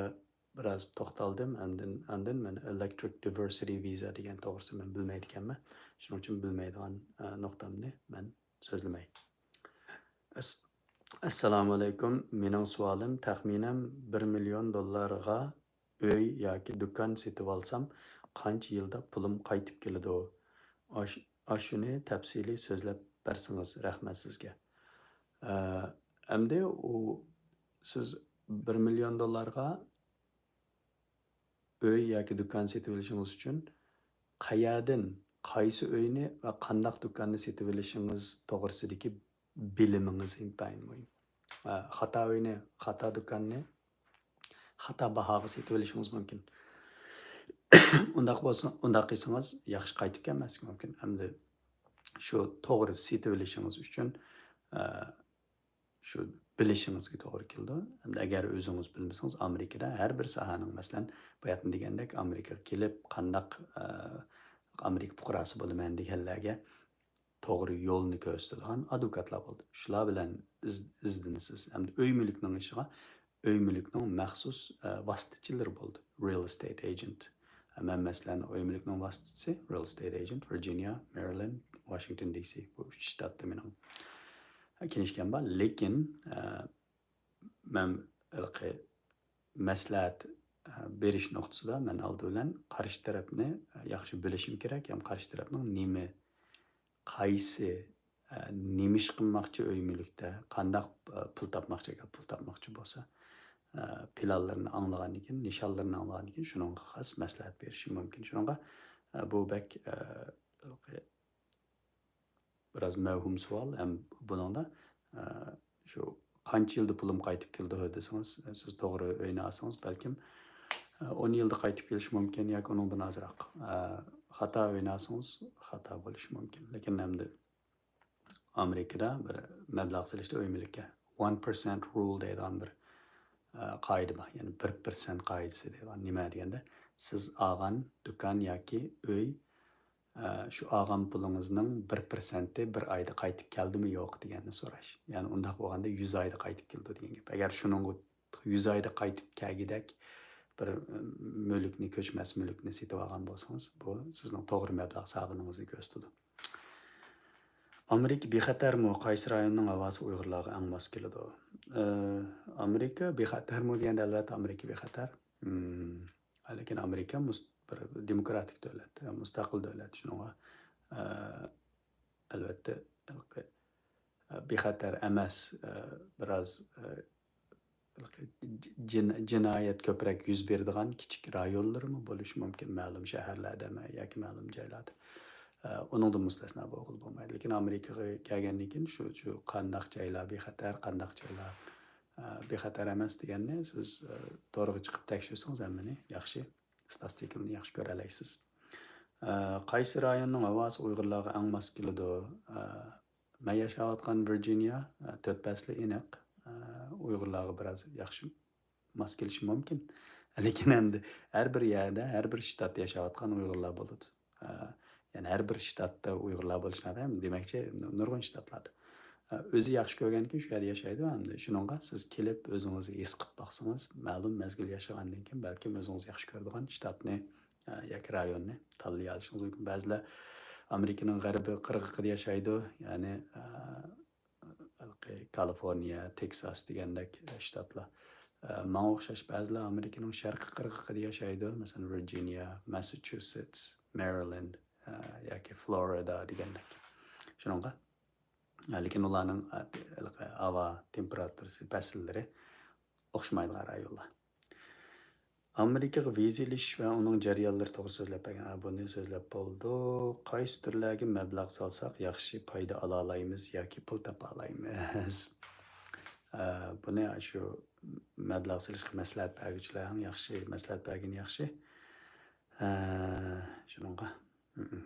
بىراز توختالدىم. ئاندىن، ئاندىن مەن Electric Diversity Visa دېگەن توغرىسىدا مەن بىلمەيدىكەنمەن. شۇنىڭ ئۈچۈن بىلمەيدىغان، ئە، نۇقتامنى مەن سۆزلىمەي. ئەس-، ئەسسالامۇئەلەيكۇم. مېنىڭ سوئالىم، تەخمىنەن بىر مىليون دوللارغا ئۆي ياكى دۇكان سېتىۋالسام، قانچە يىلدا پۇلۇم قايتىپ كېلىدۇ؟ ئاش-، ئاشۇنى تەپسىلىي سۆزلەپ بەرسىڭىز، رەھمەت سىزگە. ئە، ئەمدى ئۇ، سىز بىر مىليون دوللارغا ئۆي ياكى دۇكان سېتىۋېلىشىڭىز ئۈچۈن قەيەردىن، قايسى ئۆينى ۋە قانداق دۇكاننى سېتىۋېلىشىڭىز توغرىسىدىكى بىلىمىڭىز ئىنتايىن مۇھىم. ئە، خاتا ئۆينى خاتا دۇكاننى خاتا باھاغا سېتىۋېلىشىڭىز مۇمكىن. ئۇنداق بولسا، ئۇنداق قىلسىڭىز ياخشى قايتىپ كەلمەسلىكى مۇمكىن. ئەمدى شۇ توغرا سېتىۋېلىشىڭىز ئۈچۈن، ئە، شۇ بىلىشىڭىزگە توغرا كېلىدۇ. ئەمدى ئەگەر ئۆزىڭىز بىلمىسىڭىز، ئامېرىكىدا ھەر بىر ساھەنىڭ، مەسىلەن، باياتىن دېگەندەك، ئامېرىكىغا كېلىپ قانداق، ئە، ئامېرىكا پۇقراسى بولىمەن دېگەنلەرگە توغرا يولنى كۆرسىتىدىغان ئادۋوكاتلار بولىدۇ. شۇلار بىلەن ئىز-، ئىزدىنىسىز. ئەمدى ئۆي مۈلۈكنىڭ ئىشىغا ئۆي مۈلۈكنىڭ مەخسۇس، ئە، ۋاسىتىچىلىرى بولىدۇ. Real estate agent. مەن، مەسىلەن، ئۆي مۈلۈكنىڭ ۋاسىتىچىسى، real estate agent، ۋىرجىنىيا، مېرىلەند، ۋاشىنگتون دى سى. بۇ ئۈچ شتاتتا مېنىڭ كىنىشكام بار. لېكىن، ئە، مەن ھېلىقى مەسلىھەت، ئە، بېرىش نۇقتىسىدا مەن ئالدى بىلەن قارشى تەرەپنى، ئە، ياخشى بىلىشىم كېرەك ھەم قارشى تەرەپنىڭ نېمە، قايسى، ئە، نېمە ئىش قىلماقچى ئۆي مۈلۈكتە، قانداق، ئە، پۇل تاپماقچى، ئەگەر پۇل تاپماقچى بولسا، ئە، پىلانلىرىنى ئاڭلىغاندىن كېيىن، نىشانلىرىنى ئاڭلىغاندىن كېيىن شۇنىڭغا خاس مەسلىھەت بېرىشىم مۇمكىن. شۇنىڭغا، ئە، بۇ بەك، ئە، بىراز مەۋھۇم سوئال. ھەم بۇنىڭدا، ئە، شۇ قانچە يىلدا پۇلۇم قايتىپ كېلىدۇ دېسىڭىز، سىز توغرا ئۆينى ئالسىڭىز، بەلكىم، ئە، ئون يىلدا قايتىپ كېلىشى مۇمكىن ياكى ئۇنىڭدىن ئازراق. ئە، خاتا ئۆينى ئالسىڭىز، خاتا بولۇشى مۇمكىن. لېكىن ئەمدى ئامېرىكىدا بىر مەبلەغ سېلىشتا ئۆي مۈلۈككە one percent rule دەيدىغان بىر، ئە، قائىدە بار. يەنى بىر پىرسەنت قائىدىسى دەيدىغان. نېمە دېگەندە، سىز ئالغان دۇكان ياكى ئۆي، ئە، شۇ ئالغان پۇلىڭىزنىڭ بىر پىرسەنتى بىر ئايدا قايتىپ كەلدىمۇ يوق دېگەننى سوراش. يەنى ئۇنداق بولغاندا يۈز ئايدا قايتىپ كېلىدۇ دېگەن گەپ. ئەگەر شۇنىڭغا يۈز ئايدا قايتىپ كەلگۈدەك بىر، ئە، مۈلۈكنى، كۆچمەس مۈلۈكنى سېتىۋالغان بولسىڭىز، بۇ سىزنىڭ توغرا مەبلەغ سالغىنىڭىزنى كۆرسىتىدۇ. ئامېرىكا بىخەتەرمۇ؟ قايسى رايوننىڭ ھاۋاسى ئۇيغۇرلارغا ئەڭ ماس كېلىدۇ؟ ئە، ئامېرىكا بىخەتەرمۇ دېگەندە، ئەلۋەتتە، ئامېرىكا بىخەتەر. مم، لېكىن ئامېرىكا مۇس-، بىر دېموكراتىك دۆلەت، مۇستەقىل دۆلەت. شۇنىڭغا، ئە، ئەلۋەتتە، ئە، بىخەتەر ئەمەس، ئە، بىراز، ئە، جىن-، جىنايەت كۆپرەك يۈز بېرىدىغان كىچىك رايونلىرىمۇ بولۇشى مۇمكىن، مەلۇم شەھەرلەردە ياكى مەلۇم جايلاردا. ئە، ئۇنىڭدىن مۇستەسنا بولغىلى بولمايدۇ. لېكىن ئامېرىكىغا كەلگەندىن كېيىن شۇ، شۇ قانداق جايلار بىخەتەر، قانداق جايلار، ئە، بىخەتەر ئەمەس دېگەننى سىز، ئە، تورغا چىقىپ تەكشۈرسىڭىز ھەممىنى ياخشى، ستاتىستىكىنى ياخشى كۆرەلەيسىز. ئە، قايسى رايوننىڭ ھاۋاسى ئۇيغۇرلارغا ئەڭ ماس كېلىدۇ؟ ئە، مەن ياشاۋاتقان ۋىرجىنىيە، ئە، تۆت پەسلى ئېنىق، ئە، ئۇيغۇرلارغا بىراز ياخشى ماس كېلىشى مۇمكىن. لېكىن ئەمدى ھەر بىر يەردە، ھەر بىر شتاتتا ياشاۋاتقان ئۇيغۇرلار بولىدۇ. ئە، يەنى ھەر بىر شتاتتا ئۇيغۇرلار بولۇشىنى ئاتايمەن، دېمەكچى، نۇرغۇن شتاتلاردا. ئە، ئۆزى ياخشى كۆرگەنكى شۇ يەردە ياشايدۇ، ئەمدى شۇنىڭغا سىز كېلىپ ئۆزىڭىز ھېس قىلىپ باقسىڭىز، مەلۇم مەزگىل ياشىغاندىن كېيىن بەلكىم ئۆزىڭىز ياخشى كۆرىدىغان شتاتنى، ئە، ياكى رايوننى تاللىيالىشىڭىز مۇمكىن. بەزىلەر ئامېرىكىنىڭ غەربىي قىرغىقىدا ياشايدۇ، يەنى، ئە، ھېلىقى كالىفورنىيە، تېكساس دېگەندەك شتاتلار. ئە، ماڭا ئوخشاش بەزىلەر ئامېرىكىنىڭ شەرقىي قىرغىقىدا ياشايدۇ، مەسىلەن، ۋىرجىنىيە، ماسساچۇسېتس، مېرىلەند، ئە، ياكى فلورىدا دېگەندەك. شۇنىڭغا، ئە، لېكىن ئۇلارنىڭ، ئە، ھېلىقى ھاۋا تېمپېراتۇرىسى، پەسىللىرى ئوخشىمايدىغان رايونلار. ئامېرىكىغا ۋىزا ئېلىش ۋە ئۇنىڭ جەريانلىرى توغرىسىدا سۆزلەپ بەرگەن. ھە، بۇنى سۆزلەپ بولدۇق. قايسى تۈرلەرگە مەبلەغ سالساق ياخشى پايدا ئالالايمىز ياكى پۇل تاپالايمىز؟ ئە، بۇنى شۇ مەبلەغ سېلىشقا مەسلىھەت بەرگۈچىلەر ئەڭ ياخشى مەسلىھەت بەرگىنى ياخشى. ئە، شۇنىڭغا. مم.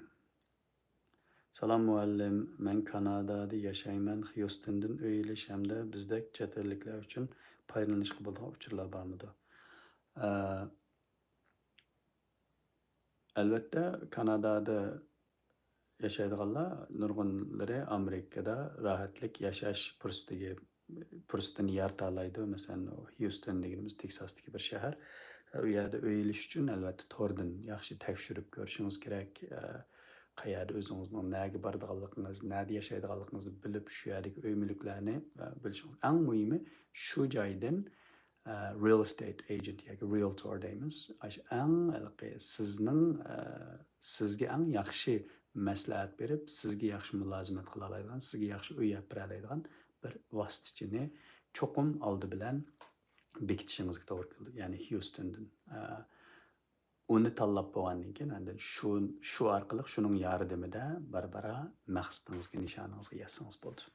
سالام مۇئەللىم، مەن كانادادا ياشايمەن، خيۇستوندىن ئۆي ئېلىش ھەمدە بىزدەك چەت ئەللىكلەر ئۈچۈن پايدىلىنىشقا بولىدىغان ئۇچۇرلار بارمىدۇ؟ ئە، ئەلۋەتتە، كانادادا ياشايدىغانلار نۇرغۇنلىرى ئامېرىكىدا راھەتلىك ياشاش پۇرسىتىگە، پۇرسىتىنى يارىتالايدۇ. مەسىلەن، خيۇستون دېگىنىمىز تېكساستىكى بىر شەھەر. ئۇ يەردە ئۆي ئېلىش ئۈچۈن ئەلۋەتتە توردىن ياخشى تەكشۈرۈپ كۆرۈشىڭىز كېرەك. ئە، قەيەردە ئۆزىڭىزنىڭ نەگە بارىدىغانلىقىڭىز، نەدە ياشايدىغانلىقىڭىزنى بىلىپ، شۇ يەردىكى ئۆي مۈلۈكلەرنى، ئە، بىلىشىڭىز. ئەڭ مۇھىمى، شۇ جايدىن، ئە، رىيل ئېستېيت ئېجېنت ياكى رىيلتور دەيمىز. ئاشۇ ئەڭ ھېلىقى سىزنىڭ، ئە، سىزگە ئەڭ ياخشى مەسلىھەت بېرىپ، سىزگە ياخشى مۇلازىمەت قىلالايدىغان، سىزگە ياخشى ئۆي ئېلىپ بېرەلەيدىغان بىر ۋاسىتىچىنى چوقۇم ئالدى بىلەن بېكىتىشىڭىزگە توغرا كېلىدۇ. يەنى خيۇستوندىن. ئە، ئۇنى تاللاپ بولغاندىن كېيىن، ئاندىن شۇ، شۇ ئارقىلىق شۇنىڭ ياردىمىدە بارا-بارا مەقسىتىڭىزگە، نىشانىڭىزغا يەتسىڭىز بولىدۇ.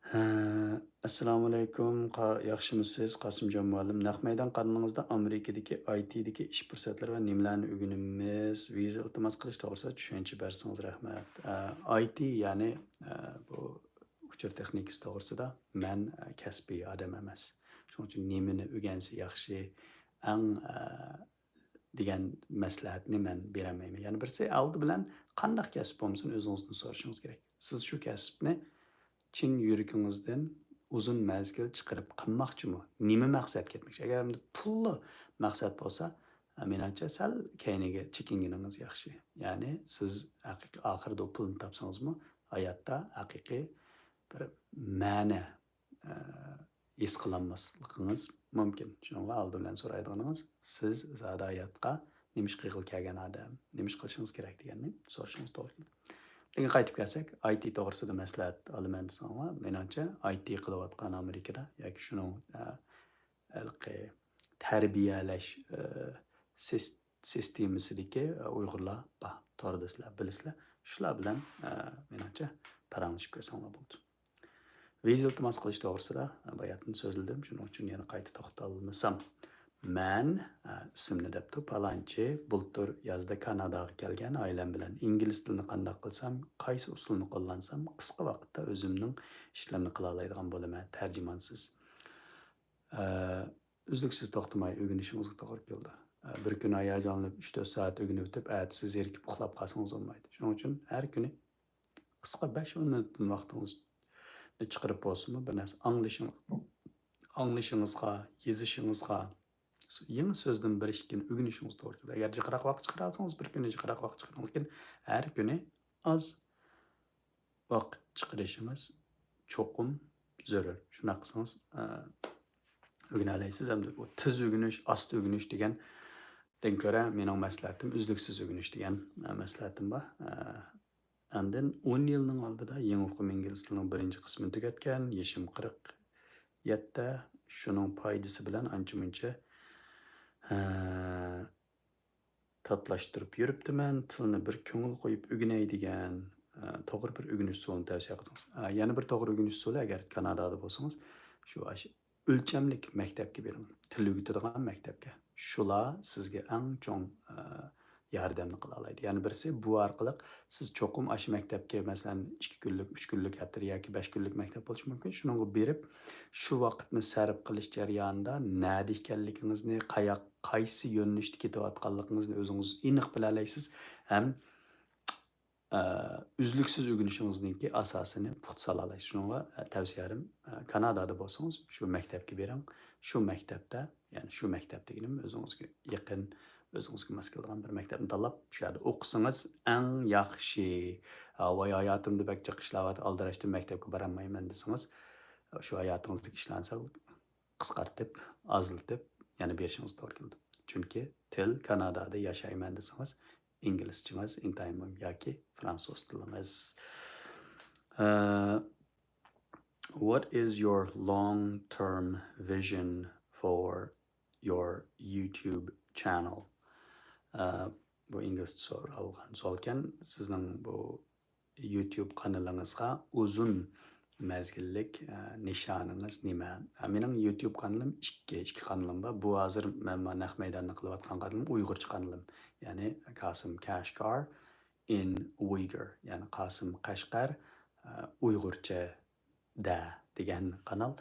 ھە، ئەسسالامۇئەلەيكۇم، قا-، ياخشىمۇسىز، قاسىمجان مۇئەللىم؟ نەق مەيدان قانىلىڭىزدا ئامېرىكىدىكى ئاي تىدىكى ئىش پۇرسەتلىرى ۋە نېمىلەرنى ئۆگىنىمىز؟ ۋىزا ئىلتىماس قىلىش توغرىسىدا چۈشەنچە بەرسىڭىز رەھمەت. ئە، ئاي تى، يەنى، ئە، بۇ ئۇچۇر تېخنىكىسى توغرىسىدا مەن، ئە، كەسپىي ئادەم ئەمەس. شۇنىڭ ئۈچۈن نېمىنى ئۆگەنسە ياخشى، ئەڭ، ئە، دېگەن مەسلىھەتنى مەن بېرەلمەيمەن. يەنە بىرسى، ئالدى بىلەن قانداق كەسىپ بولمىسۇن، ئۆزىڭىزدىن سورىشىڭىز كېرەك. سىز شۇ كەسىپنى چىن يۈرىكىڭىزدىن ئۇزۇن مەزگىل چىقىرىپ قىلماقچىمۇ؟ نېمە مەقسەتكە يەتمەكچى؟ ئەگەر ئەمدى پۇللا مەقسەت بولسا، مېنىڭچە سەل كەينىگە چېكىنگىنىڭىز ياخشى. يەنى سىز ھەقىقىي ئاخىرىدا ئۇ پۇلنى تاپسىڭىزمۇ، ھاياتتا ھەقىقىي بىر مەنە، ئە، ھېس قىلالماسلىقىڭىز مۇمكىن. شۇنىڭغا ئالدى بىلەن سورايدىغىنىڭىز، سىز زادى ھاياتقا نېمىشقا ئېغىل كەلگەن ئادەم، نېمىش قىلىشىڭىز كېرەك دېگەننى سورىشىڭىز توغرا كېلىدۇ. لېكىن قايتىپ كەلسەك، ئاي تى توغرىسىدا مەسلىھەت ئالىمەن دېسەڭلار، مېنىڭچە ئاي تى قىلىۋاتقان ئامېرىكىدا ياكى شۇنىڭ، ئە، ھېلىقى تەربىيەلەش، ئە، سىس-، سىستېمىسىدىكى، ئە، ئۇيغۇرلار بار. توردا سىلەر بىلىسىلەر. شۇلار بىلەن، ئە، مېنىڭچە پاراڭلىشىپ كۆرسەڭلار بولىدۇ. ۋىزا ئىلتىماس قىلىش توغرىسىدا باياتىن سۆزلىدىم، شۇنىڭ ئۈچۈن يەنە قايتا توختالمىسام. مەن، ئە، ئىسىمنى دەپتۇ، پالانچى، بۇلتۇر يازدا كاناداغا كەلگەن، ئائىلەم بىلەن. ئىنگلىز تىلىنى قانداق قىلسام، قايسى ئۇسۇلنى قوللانسام، قىسقا ۋاقىتتا ئۆزۈمنىڭ ئىشلىرىنى قىلالايدىغان بولىمەن، تەرجىمانسىز. ئە، ئۈزلۈكسىز توختىماي ئۆگىنىشىڭىزگە توغرا كېلىدۇ. ئە، بىر كۈنى ھاياجانلىنىپ ئۈچ تۆت سائەت ئۆگىنىۋېتىپ، ئەتىسى زېرىكىپ ئۇخلاپ قالسىڭىز بولمايدۇ. شۇنىڭ ئۈچۈن ھەر كۈنى قىسقا بەش ئون مىنۇتتىن ۋاقتىڭىزنى چىقىرىپ بولسىمۇ، بىر نەرسە ئاڭلىشىڭىز، ئاڭلىشىڭىزغا، يېزىشىڭىزغا، يېڭى سۆزدىن بىر ئىككىنى ئۆگىنىشىڭىز توغرا كېلىدۇ. ئەگەر جىقراق ۋاقىت چىقىرالسىڭىز، بىر كۈنى جىقراق ۋاقىت چىقىرىڭ، لېكىن ھەر كۈنى ئاز ۋاقىت چىقىرىشىڭىز چوقۇم زۆرۈر. شۇنداق قىلسىڭىز، ئە، ئۆگىنەلەيسىز. ئەمدى ئۇ تېز ئۆگىنىش، ئاستا ئۆگىنىش دېگەندىن كۆرە مېنىڭ مەسلىھەتىم ئۈزلۈكسىز ئۆگىنىش دېگەن، ئە، مەسلىھەتىم بار. ئە، ئاندىن ئون يىلنىڭ ئالدىدا يېڭى ئوقۇم ئىنگلىز تىلىنىڭ بىرىنچى قىسمىنى تۈگەتكەن، يېشىم قىرىق يەتتە، شۇنىڭ پايدىسى بىلەن ئانچە-مۇنچە، ئە، تاتلاشتۇرۇپ يۈرۈپتىمەن، تىلنى بىر كۆڭۈل قويۇپ ئۆگىنەي دېگەن، ئە، توغرا بىر ئۆگىنىش ئۇسۇلىنى تەۋسىيە قىلسىڭىز. ئە، يەنە بىر توغرا ئۆگىنىش ئۇسۇلى، ئەگەر كانادادا بولسىڭىز، شۇ ئاشۇ ئۆلچەملىك مەكتەپكە بېرىڭ. تىل ئۆگىتىدىغان مەكتەپكە. شۇلار سىزگە ئەڭ چوڭ، ئە، ياردەمنى قىلالايدۇ. يەنە بىرسى، بۇ ئارقىلىق سىز چوقۇم ئاشۇ مەكتەپكە، مەسىلەن، ئىككى كۈنلۈك، ئۈچ كۈنلۈك، ھەپتىدە ياكى بەش كۈنلۈك مەكتەپ بولۇشى مۇمكىن. شۇنىڭغا بېرىپ، شۇ ۋاقىتنى سەرپ قىلىش جەريانىدا نەدە ئىكەنلىكىڭىزنى، قاياق-، قايسى يۆنىلىشتە كېتىۋاتقانلىقىڭىزنى ئۆزىڭىز ئېنىق بىلەلەيسىز ھەم، ئە، ئۈزلۈكسىز ئۆگىنىشىڭىزنىڭكى ئاساسىنى پۇختا سالالايسىز. شۇنىڭغا، ئە، تەۋسىيەم، ئە، كانادادا بولسىڭىز، شۇ مەكتەپكە بېرىڭ. شۇ مەكتەپتە، يەنى شۇ مەكتەپ دېگىنىم ئۆزىڭىزگە يېقىن، ئۆزىڭىزگە ماس كېلىدىغان بىر مەكتەپنى تاللاپ، شۇ يەردە ئوقۇسىڭىز ئەڭ ياخشى. ئا، ۋاي، ھاياتىمدا بەك جىق ئىشلەۋاتىدۇ، ئالدىراشتىن مەكتەپكە بارالمايمەن دېسىڭىز، شۇ ھاياتىڭىزدىكى ئىشلارنى سەل قىسقارتىپ، ئازلىتىپ، يەنە بېرىشىڭىز توغرا كېلىدۇ. چۈنكى تىل، كانادادا ياشايمەن دېسىڭىز، ئىنگلىزچىڭىز ئىنتايىن مۇھىم ياكى فرانسۇز تىلىڭىز. ئە، What is your long-term vision for your YouTube channel? ئە، بۇ ئىنگلىزچە سورالغان سوئالكەن. سىزنىڭ بۇ يۇتيۇب قانىلىڭىزغا ئۇزۇن مەزگىللىك، ئە، نىشانىڭىز نېمە؟ ئە، مېنىڭ يۇتيۇب قانىلىم ئىككى، ئىككى قانىلىم بار. بۇ ھازىر مەن ما نەق مەيداندا قىلىۋاتقان قانىلىم ئۇيغۇرچە قانىلىم. يەنى قاسىم كاشكار in Uyghur، يەنى قاسىم قەشقەر، ئە، ئۇيغۇرچە دە دېگەن قانال.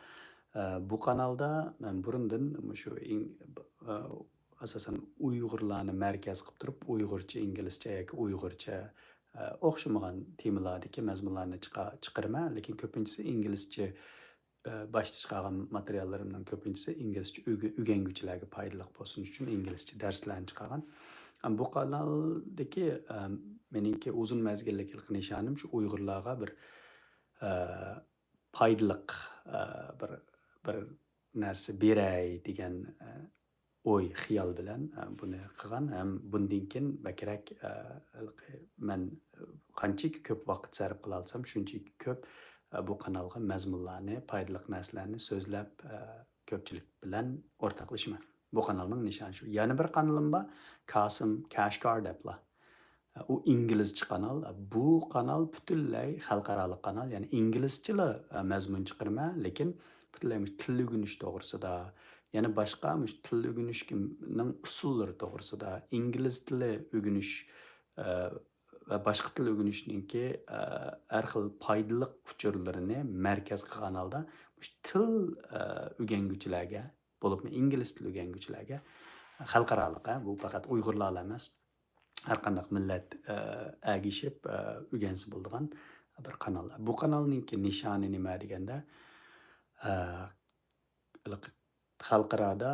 ئە، بۇ قانالدا مەن بۇرۇندىن مۇشۇ ئىن-، ئە، ئاساسەن ئۇيغۇرلارنى مەركەز قىلىپ تۇرۇپ، ئۇيغۇرچە، ئىنگلىزچە ياكى ئۇيغۇرچە، ئە، ئوخشىمىغان تېمىلاردىكى مەزمۇنلارنى چىقا-، چىقىرىمەن. لېكىن كۆپىنچىسى ئىنگلىزچە، ئە، باشتا چىقارغان ماتېرىياللىرىمنىڭ كۆپىنچىسى ئىنگلىزچە ئۆگە-، ئۆگەنگۈچىلەرگە پايدىلىق بولسۇن ئۈچۈن ئىنگلىزچە دەرسلەرنى چىقارغان. ئەم، بۇ قانالدىكى، ئەم، مېنىڭكى ئۇزۇن مەزگىللىك ھېلىقى نىشانىم شۇ ئۇيغۇرلارغا بىر، ئە، پايدىلىق، ئە، بىر، بىر نەرسە بېرەي دېگەن، ئە، ئوي، خىيال بىلەن، ئە، بۇنى قىلغان ھەم بۇندىن كېيىن بەكرەك، ئە، ھېلىقى مەن قانچىكى كۆپ ۋاقىت سەرپ قىلالىسام، شۇنچىكى كۆپ، ئە، بۇ قانالغا مەزمۇنلارنى، پايدىلىق نەرسىلەرنى سۆزلەپ، ئە، كۆپچىلىك بىلەن ئورتاقلىشىمەن. بۇ قانالنىڭ نىشانى شۇ. يەنە بىر قانىلىم بار، كاسىم كاشكار دەپلا. ئۇ ئىنگلىزچە قانال. بۇ قانال پۈتۈنلەي خەلقئارالىق قانال. يەنى ئىنگلىزچىلا مەزمۇن چىقىرىمەن، لېكىن پۈتۈنلەي مۇشۇ تىل ئۆگىنىش توغرىسىدا، يەنە باشقا مۇشۇ تىل ئۆگىنىشنىڭ ئۇسۇللىرى توغرىسىدا، ئىنگلىز تىلى ئۆگىنىش، ئە، ۋە باشقا تىل ئۆگىنىشنىڭكى، ئە، ھەر خىل پايدىلىق ئۇچۇرلىرىنى مەركەز قىلغان ھالدا مۇشۇ تىل، ئە، ئۆگەنگۈچىلەرگە، بولۇپمۇ ئىنگلىز تىلى ئۆگەنگۈچىلەرگە خەلقئارالىق، ھە، بۇ پەقەت ئۇيغۇرلارلا ئەمەس، ھەر قانداق مىللەت، ئە، ئەگىشىپ، ئە، ئۆگەنسە بولىدىغان بىر قانال. بۇ قانالنىڭكى نىشانى نېمە دېگەندە، ئە، خەلقئارادا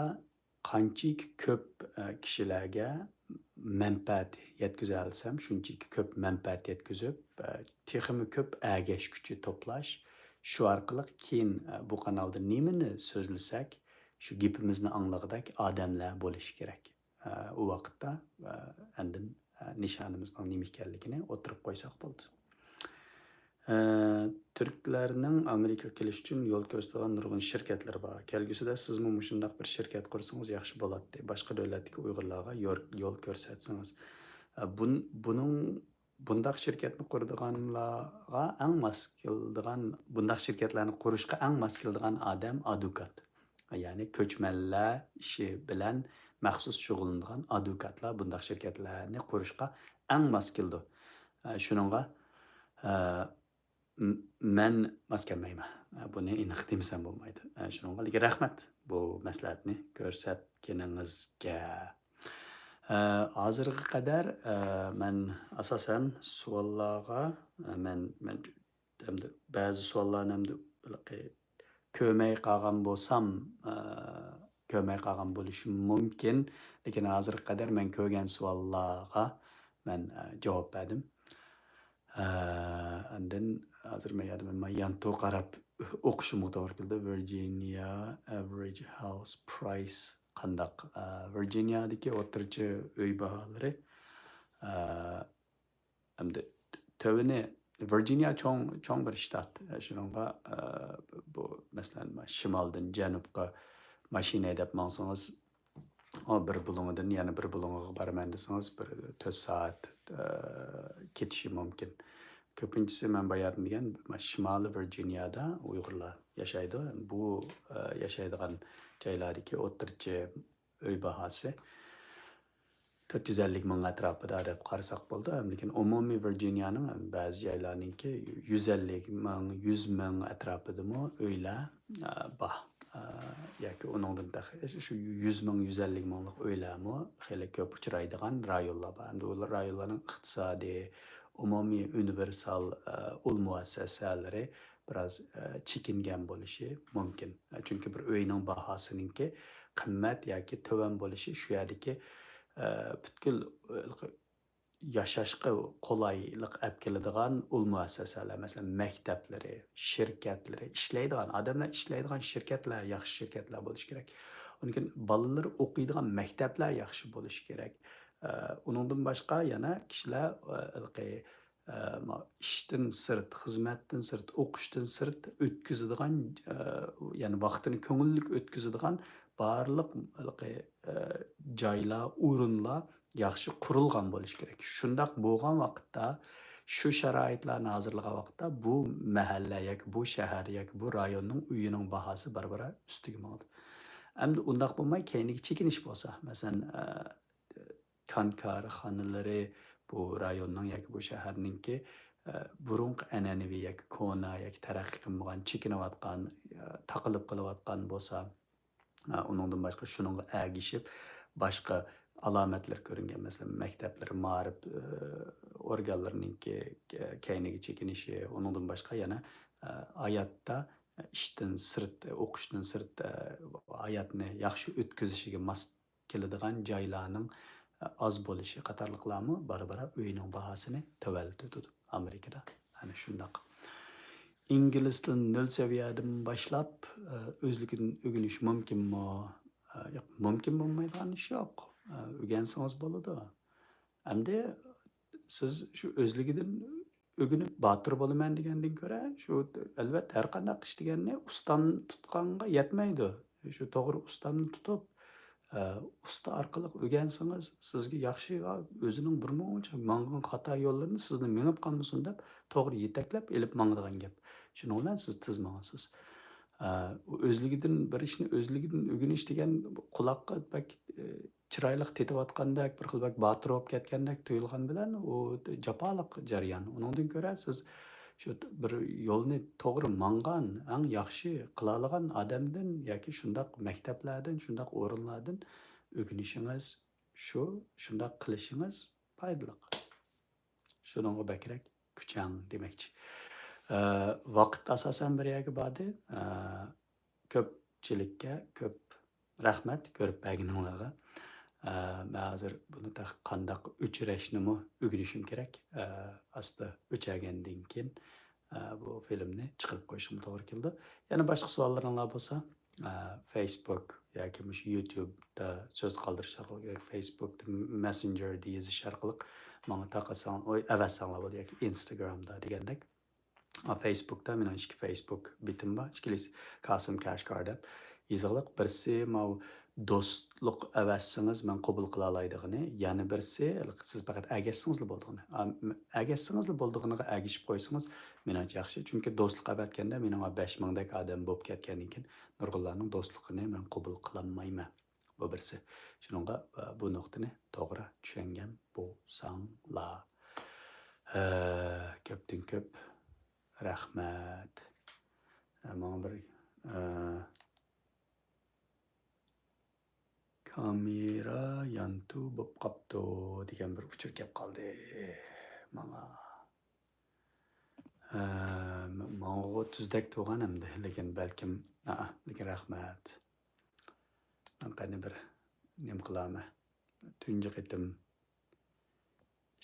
قانچىكى كۆپ، ئە، كىشىلەرگە مەنپەئەت يەتكۈزەلىسەم، شۇنچىكى كۆپ مەنپەئەت يەتكۈزۈپ، ئە، تېخىمۇ كۆپ ئەگەشكۈچى توپلاش، شۇ ئارقىلىق كېيىن، ئە، بۇ قانالدا نېمىنى سۆزلىسەك، شۇ گېپىمىزنى ئاڭلىغۇدەك ئادەملەر بولۇشى كېرەك. ئە، ئۇ ۋاقىتتا، ئە، ئاندىن، ئە، نىشانىمىزنىڭ نېمە ئىكەنلىكىنى ئوتتۇرىغا قويساق بولدى. ئە، تۈركلەرنىڭ ئامېرىكىغا كېلىش ئۈچۈن يول كۆرسىتىدىغان نۇرغۇن شىركەتلىرى بار. كەلگۈسىدە سىزمۇ مۇشۇنداق بىر شىركەت قۇرسىڭىز ياخشى بولاتتى. باشقا دۆلەتتىكى ئۇيغۇرلارغا يور-، يول كۆرسەتسىڭىز. ئە، بۇن-، بۇنىڭ، بۇنداق شىركەتنى قۇرىدىغانلارغا ئەڭ ماس كېلىدىغان، بۇنداق شىركەتلەرنى قۇرۇشقا ئەڭ ماس كېلىدىغان ئادەم ئادۋوكات. يەنى كۆچمەنلەر ئىشى بىلەن مەخسۇس شۇغۇللىنىدىغان ئادۋوكاتلار بۇنداق شىركەتلەرنى قۇرۇشقا ئەڭ ماس كېلىدۇ. ئە، شۇنىڭغا، ئە، م-، مەن ماس كەلمەيمەن. ئە، بۇنى ئېنىق دېمىسەم بولمايدۇ. ئە، شۇنىڭغا لېكىن رەھمەت بۇ مەسلىھەتنى كۆرسەتكىنىڭىزگە. ئە، ھازىرغا قەدەر، ئە، مەن ئاساسەن سوئاللارغا، ئە، مەن، مەن ئەمدى بەزى سوئاللارنى ئەمدى ھېلىقى كۆرمەي قالغان بولسام، ئە، كۆرمەي قالغان بولۇشۇم مۇمكىن. لېكىن ھازىرغا قەدەر مەن كۆرگەن سوئاللارغا مەن، ئە، جاۋاب بەردىم. ئە، ئاندىن ھازىر مەن يەردە مەن يانتۇ قاراپ ئوقۇشۇمغا توغرا كېلىدۇ. Virginia average house price قانداق؟ ئە، ۋىرجىنىيادىكى ئوتتۇرىچە ئۆي باھالىرى، ئە، ئەمدى تۆۋىنى، ۋىرجىنىيە چوڭ، چوڭ بىر شتات. شۇنىڭغا، ئە، بۇ، مەسىلەن، شىمالدىن جەنۇبقا ماشىنا ھەيدەپ ماڭسىڭىز، ئۇ بىر بۇلۇڭىدىن يەنە بىر بۇلۇڭىغا بارىمەن دېسىڭىز، بىر تۆت سائەت، ئە، كېتىشى مۇمكىن. كۆپىنچىسى مەن بايا دېگەن شىمالىي ۋىرجىنىيادا ئۇيغۇرلار ياشايدۇ. بۇ، ئە، ياشايدىغان جايلاردىكى ئوتتۇرىچە ئۆي باھاسى تۆت يۈز ئەللىك مىڭ ئەتراپىدا دەپ قارىساق بولىدۇ. لېكىن ئومۇمىي ۋىرجىنىيانىڭ بەزى جايلارنىڭكى يۈز ئەللىك مىڭ، يۈز مىڭ ئەتراپىدىمۇ ئۆيلەر، ئە، بار. ئە، ياكى ئۇنىڭدىن تېخى شۇ يۈز مىڭ، يۈز ئەللىك مىڭلىق ئۆيلەرمۇ خېلى كۆپ ئۇچرايدىغان رايونلار بار. ئەمدى ئۇ رايونلارنىڭ ئىقتىسادىي، ئومۇمىي ئۇنىۋېرسال، ئە، ئۇل مۇئەسسەسەلىرى بىراز، ئە، چېكىنگەن بولۇشى مۇمكىن. ئە، چۈنكى بىر ئۆينىڭ باھاسىنىڭكى قىممەت ياكى تۆۋەن بولۇشى شۇ يەردىكى، ئە، پۈتكۈل، ئە، ياشاشقا قولايلىق ئەپ كېلىدىغان ئۇل مۇئەسسەسەلەر، مەسىلەن، مەكتەپلىرى، شىركەتلىرى، ئىشلەيدىغان، ئادەملەر ئىشلەيدىغان شىركەتلەر، ياخشى شىركەتلەر بولۇشى كېرەك. ئۇنىڭدىن كېيىن بالىلىرى ئوقۇيدىغان مەكتەپلەر ياخشى بولۇشى كېرەك. ئە، ئۇنىڭدىن باشقا يەنە كىشىلەر، ئە، ھېلىقى، ئە، ما-، ئىشتىن سىرت، خىزمەتتىن سىرت، ئوقۇشتىن سىرت ئۆتكۈزىدىغان، ئە، يەنى ۋاقتىنى كۆڭۈللۈك ئۆتكۈزىدىغان بارلىق ھېلىقى، ئە، جايلار، ئورۇنلار ياخشى قۇرۇلغان بولۇشى كېرەك. شۇنداق بولغان ۋاقىتتا، شۇ شارائىتلارنى ھازىرلىغان ۋاقىتتا بۇ مەھەللە ياكى بۇ شەھەر ياكى بۇ رايوننىڭ ئۆيىنىڭ باھاسى بارا-بارا ئۈستىگە ماڭىدۇ. ئەمدى ئۇنداق بولماي، كەينىگە چېكىنىش بولسا، مەسىلەن، ئە، كان كارخانىلىرى بۇ رايوننىڭ ياكى بۇ شەھەرنىڭكى، ئە، بۇرۇنقى ئەنئەنىۋى ياكى كونا ياكى تەرەققىي قىلمىغان، چېكىنىۋاتقان، ئە، تاقىلىپ قېلىۋاتقان بولسا، ئە، ئۇنىڭدىن باشقا شۇنىڭغا ئەگىشىپ باشقا ئالامەتلەر كۆرۈنگەن، مەسىلەن، مەكتەپلىرى، مائارىپ، ئە، ئورگانلىرىنىڭكى، ئە، كەينىگە چېكىنىشى، ئۇنىڭدىن باشقا يەنە، ئە، ھاياتتا ئىشتىن سىرت، ئوقۇشتىن سىرت، ئە، ھاياتنى ياخشى ئۆتكۈزۈشىگە ماس كېلىدىغان جايلارنىڭ ئاز بولۇشى قاتارلىقلارمۇ بارا-بارا ئۆينىڭ باھاسىنى تۆۋەنلىتىدۇ ئامېرىكىدا. ئەنە شۇنداق. ئىنگلىز تىلىنى نۆل سەۋىيەدىن باشلاپ، ئۆزلۈكىدىن ئۆگىنىش مۇمكىنمۇ؟ ياق، مۇمكىن بولمايدىغان ئىش يوق. ئۆگەنسىڭىز بولىدۇ. ئەمدى سىز شۇ ئۆزلۈكىدىن ئۆگىنىپ باتۇر بولىمەن دېگەندىن كۆرە، شۇ، ئەلۋەتتە، ھەر قانداق ئىش دېگەننى ئۇستام تۇتقانغا يەتمەيدۇ. شۇ توغرا ئۇستامنى تۇتۇپ، ئە، ئۇستا ئارقىلىق ئۆگەنسىڭىز، سىزگە ياخشى، ئا، ئۆزىنىڭ بىر مۇنچە ماڭغان خاتا يوللىرىنى سىزنى مېڭىپ قالمىسۇن دەپ، توغرا يېتەكلەپ ئېلىپ ماڭىدىغان گەپ. شۇنىڭ بىلەن سىز تېز ماڭىسىز. ئە، ئۆزلۈكىدىن، بىر ئىشنى ئۆزلۈكىدىن ئۆگىنىش دېگەن قۇلاققا بەك، ئە، چىرايلىق تېتىۋاتقاندەك، بىر خىل بەك باتۇر بولۇپ كەتكەندەك تۇيۇلغان بىلەن، ئۇ جاپالىق جەريان. ئۇنىڭدىن كۆرە سىز شۇ بىر يولنى توغرا ماڭغان، ئەڭ ياخشى قىلالىغان ئادەمدىن ياكى شۇنداق مەكتەپلەردىن، شۇنداق ئورۇنلاردىن ئۆگىنىشىڭىز، شۇ، شۇنداق قىلىشىڭىز پايدىلىق. شۇنىڭغا بەكرەك كۈچەڭ دېمەكچى. ئە، ۋاقىت ئاساسەن بىر يەرگە باردى. ئە، كۆپچىلىككە كۆپ رەھمەت كۆرۈپ بەرگىنىڭلارغا. ئە، مەن ھازىر بۇنى تېخى قانداق ئۆچۈرۈشنىمۇ ئۆگىنىشىم كېرەك. ئە، ئاستا ئۆچەرگەندىن كېيىن، ئە، بۇ فىلىمنى چىقىرىپ قويۇشۇمغا توغرا كېلىدۇ. يەنە باشقا سوئاللىرىڭلار بولسا، ئە، فېيسبۇك ياكى مۇشۇ يۇتيۇبتا سۆز قالدۇرۇش ئارقىلىق ياكى فېيسبۇكتا مەسسېنجېردا يېزىش ئارقىلىق ماڭا تارقاتساڭ، ئەۋەتسەڭلار بولىدۇ ياكى ئىنستاگرامدا دېگەندەك. ئا، فېيسبۇكتا مېنىڭ ئىككى فېيسبۇك بېتىم بار. ئىككىلىسى كاسىم كاشكار دەپ يېزىقلىق. بىرسى ماۋۇ دوستلۇق ئەۋەتسىڭىز مەن قوبۇل قىلالايدىغىنى. يەنە بىرسى سىز پەقەت ئەگەشسىڭىزلا بولىدىغىنى. ئا، م-، ئەگەشسىڭىزلا بولىدىغىنىغا ئەگىشىپ قويسىڭىز مېنىڭچە ياخشى. چۈنكى دوستلۇق ئەۋەتكەندە مېنىڭ بەش مىڭدەك ئادەم بولۇپ كەتكەندىن كېيىن نۇرغۇنلارنىڭ دوستلۇقىنى مەن قوبۇل قىلالمايمەن. بۇ بىرسى. شۇنىڭغا، ئە، بۇ نۇقتىنى توغرا چۈشەنگەن بولساڭلار. ھە، كۆپتىن كۆپ رەھمەت. ئە، ماڭا بىر، ئە، كامېرا يانتۇ بوپ قاپتۇ دېگەن بىر ئۇچۇر كەپ قالدى ماڭا. ئە، ماڭىغۇ تۈزدەك تۇرغان ئەمدى، لېكىن بەلكىم، ئا، لېكىن رەھمەت. مەن قېنى بىر نېمە قىلامەن؟ تۇنجى قېتىم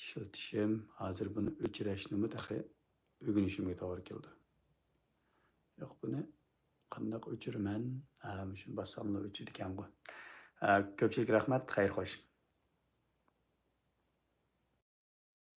ئىشلىتىشىم، ھازىر بۇنى ئۆچۈرۈشنىمۇ تېخى ئۆگىنىشىمگە توغرا كېلىدۇ. ياق، بۇنى قانداق ئۆچۈرىمەن؟ ھە، مۇشۇنى باسساملا ئۆچىدىكەنغۇ. ھە، كۆپچىلىك رەھمەت، خەير خوش.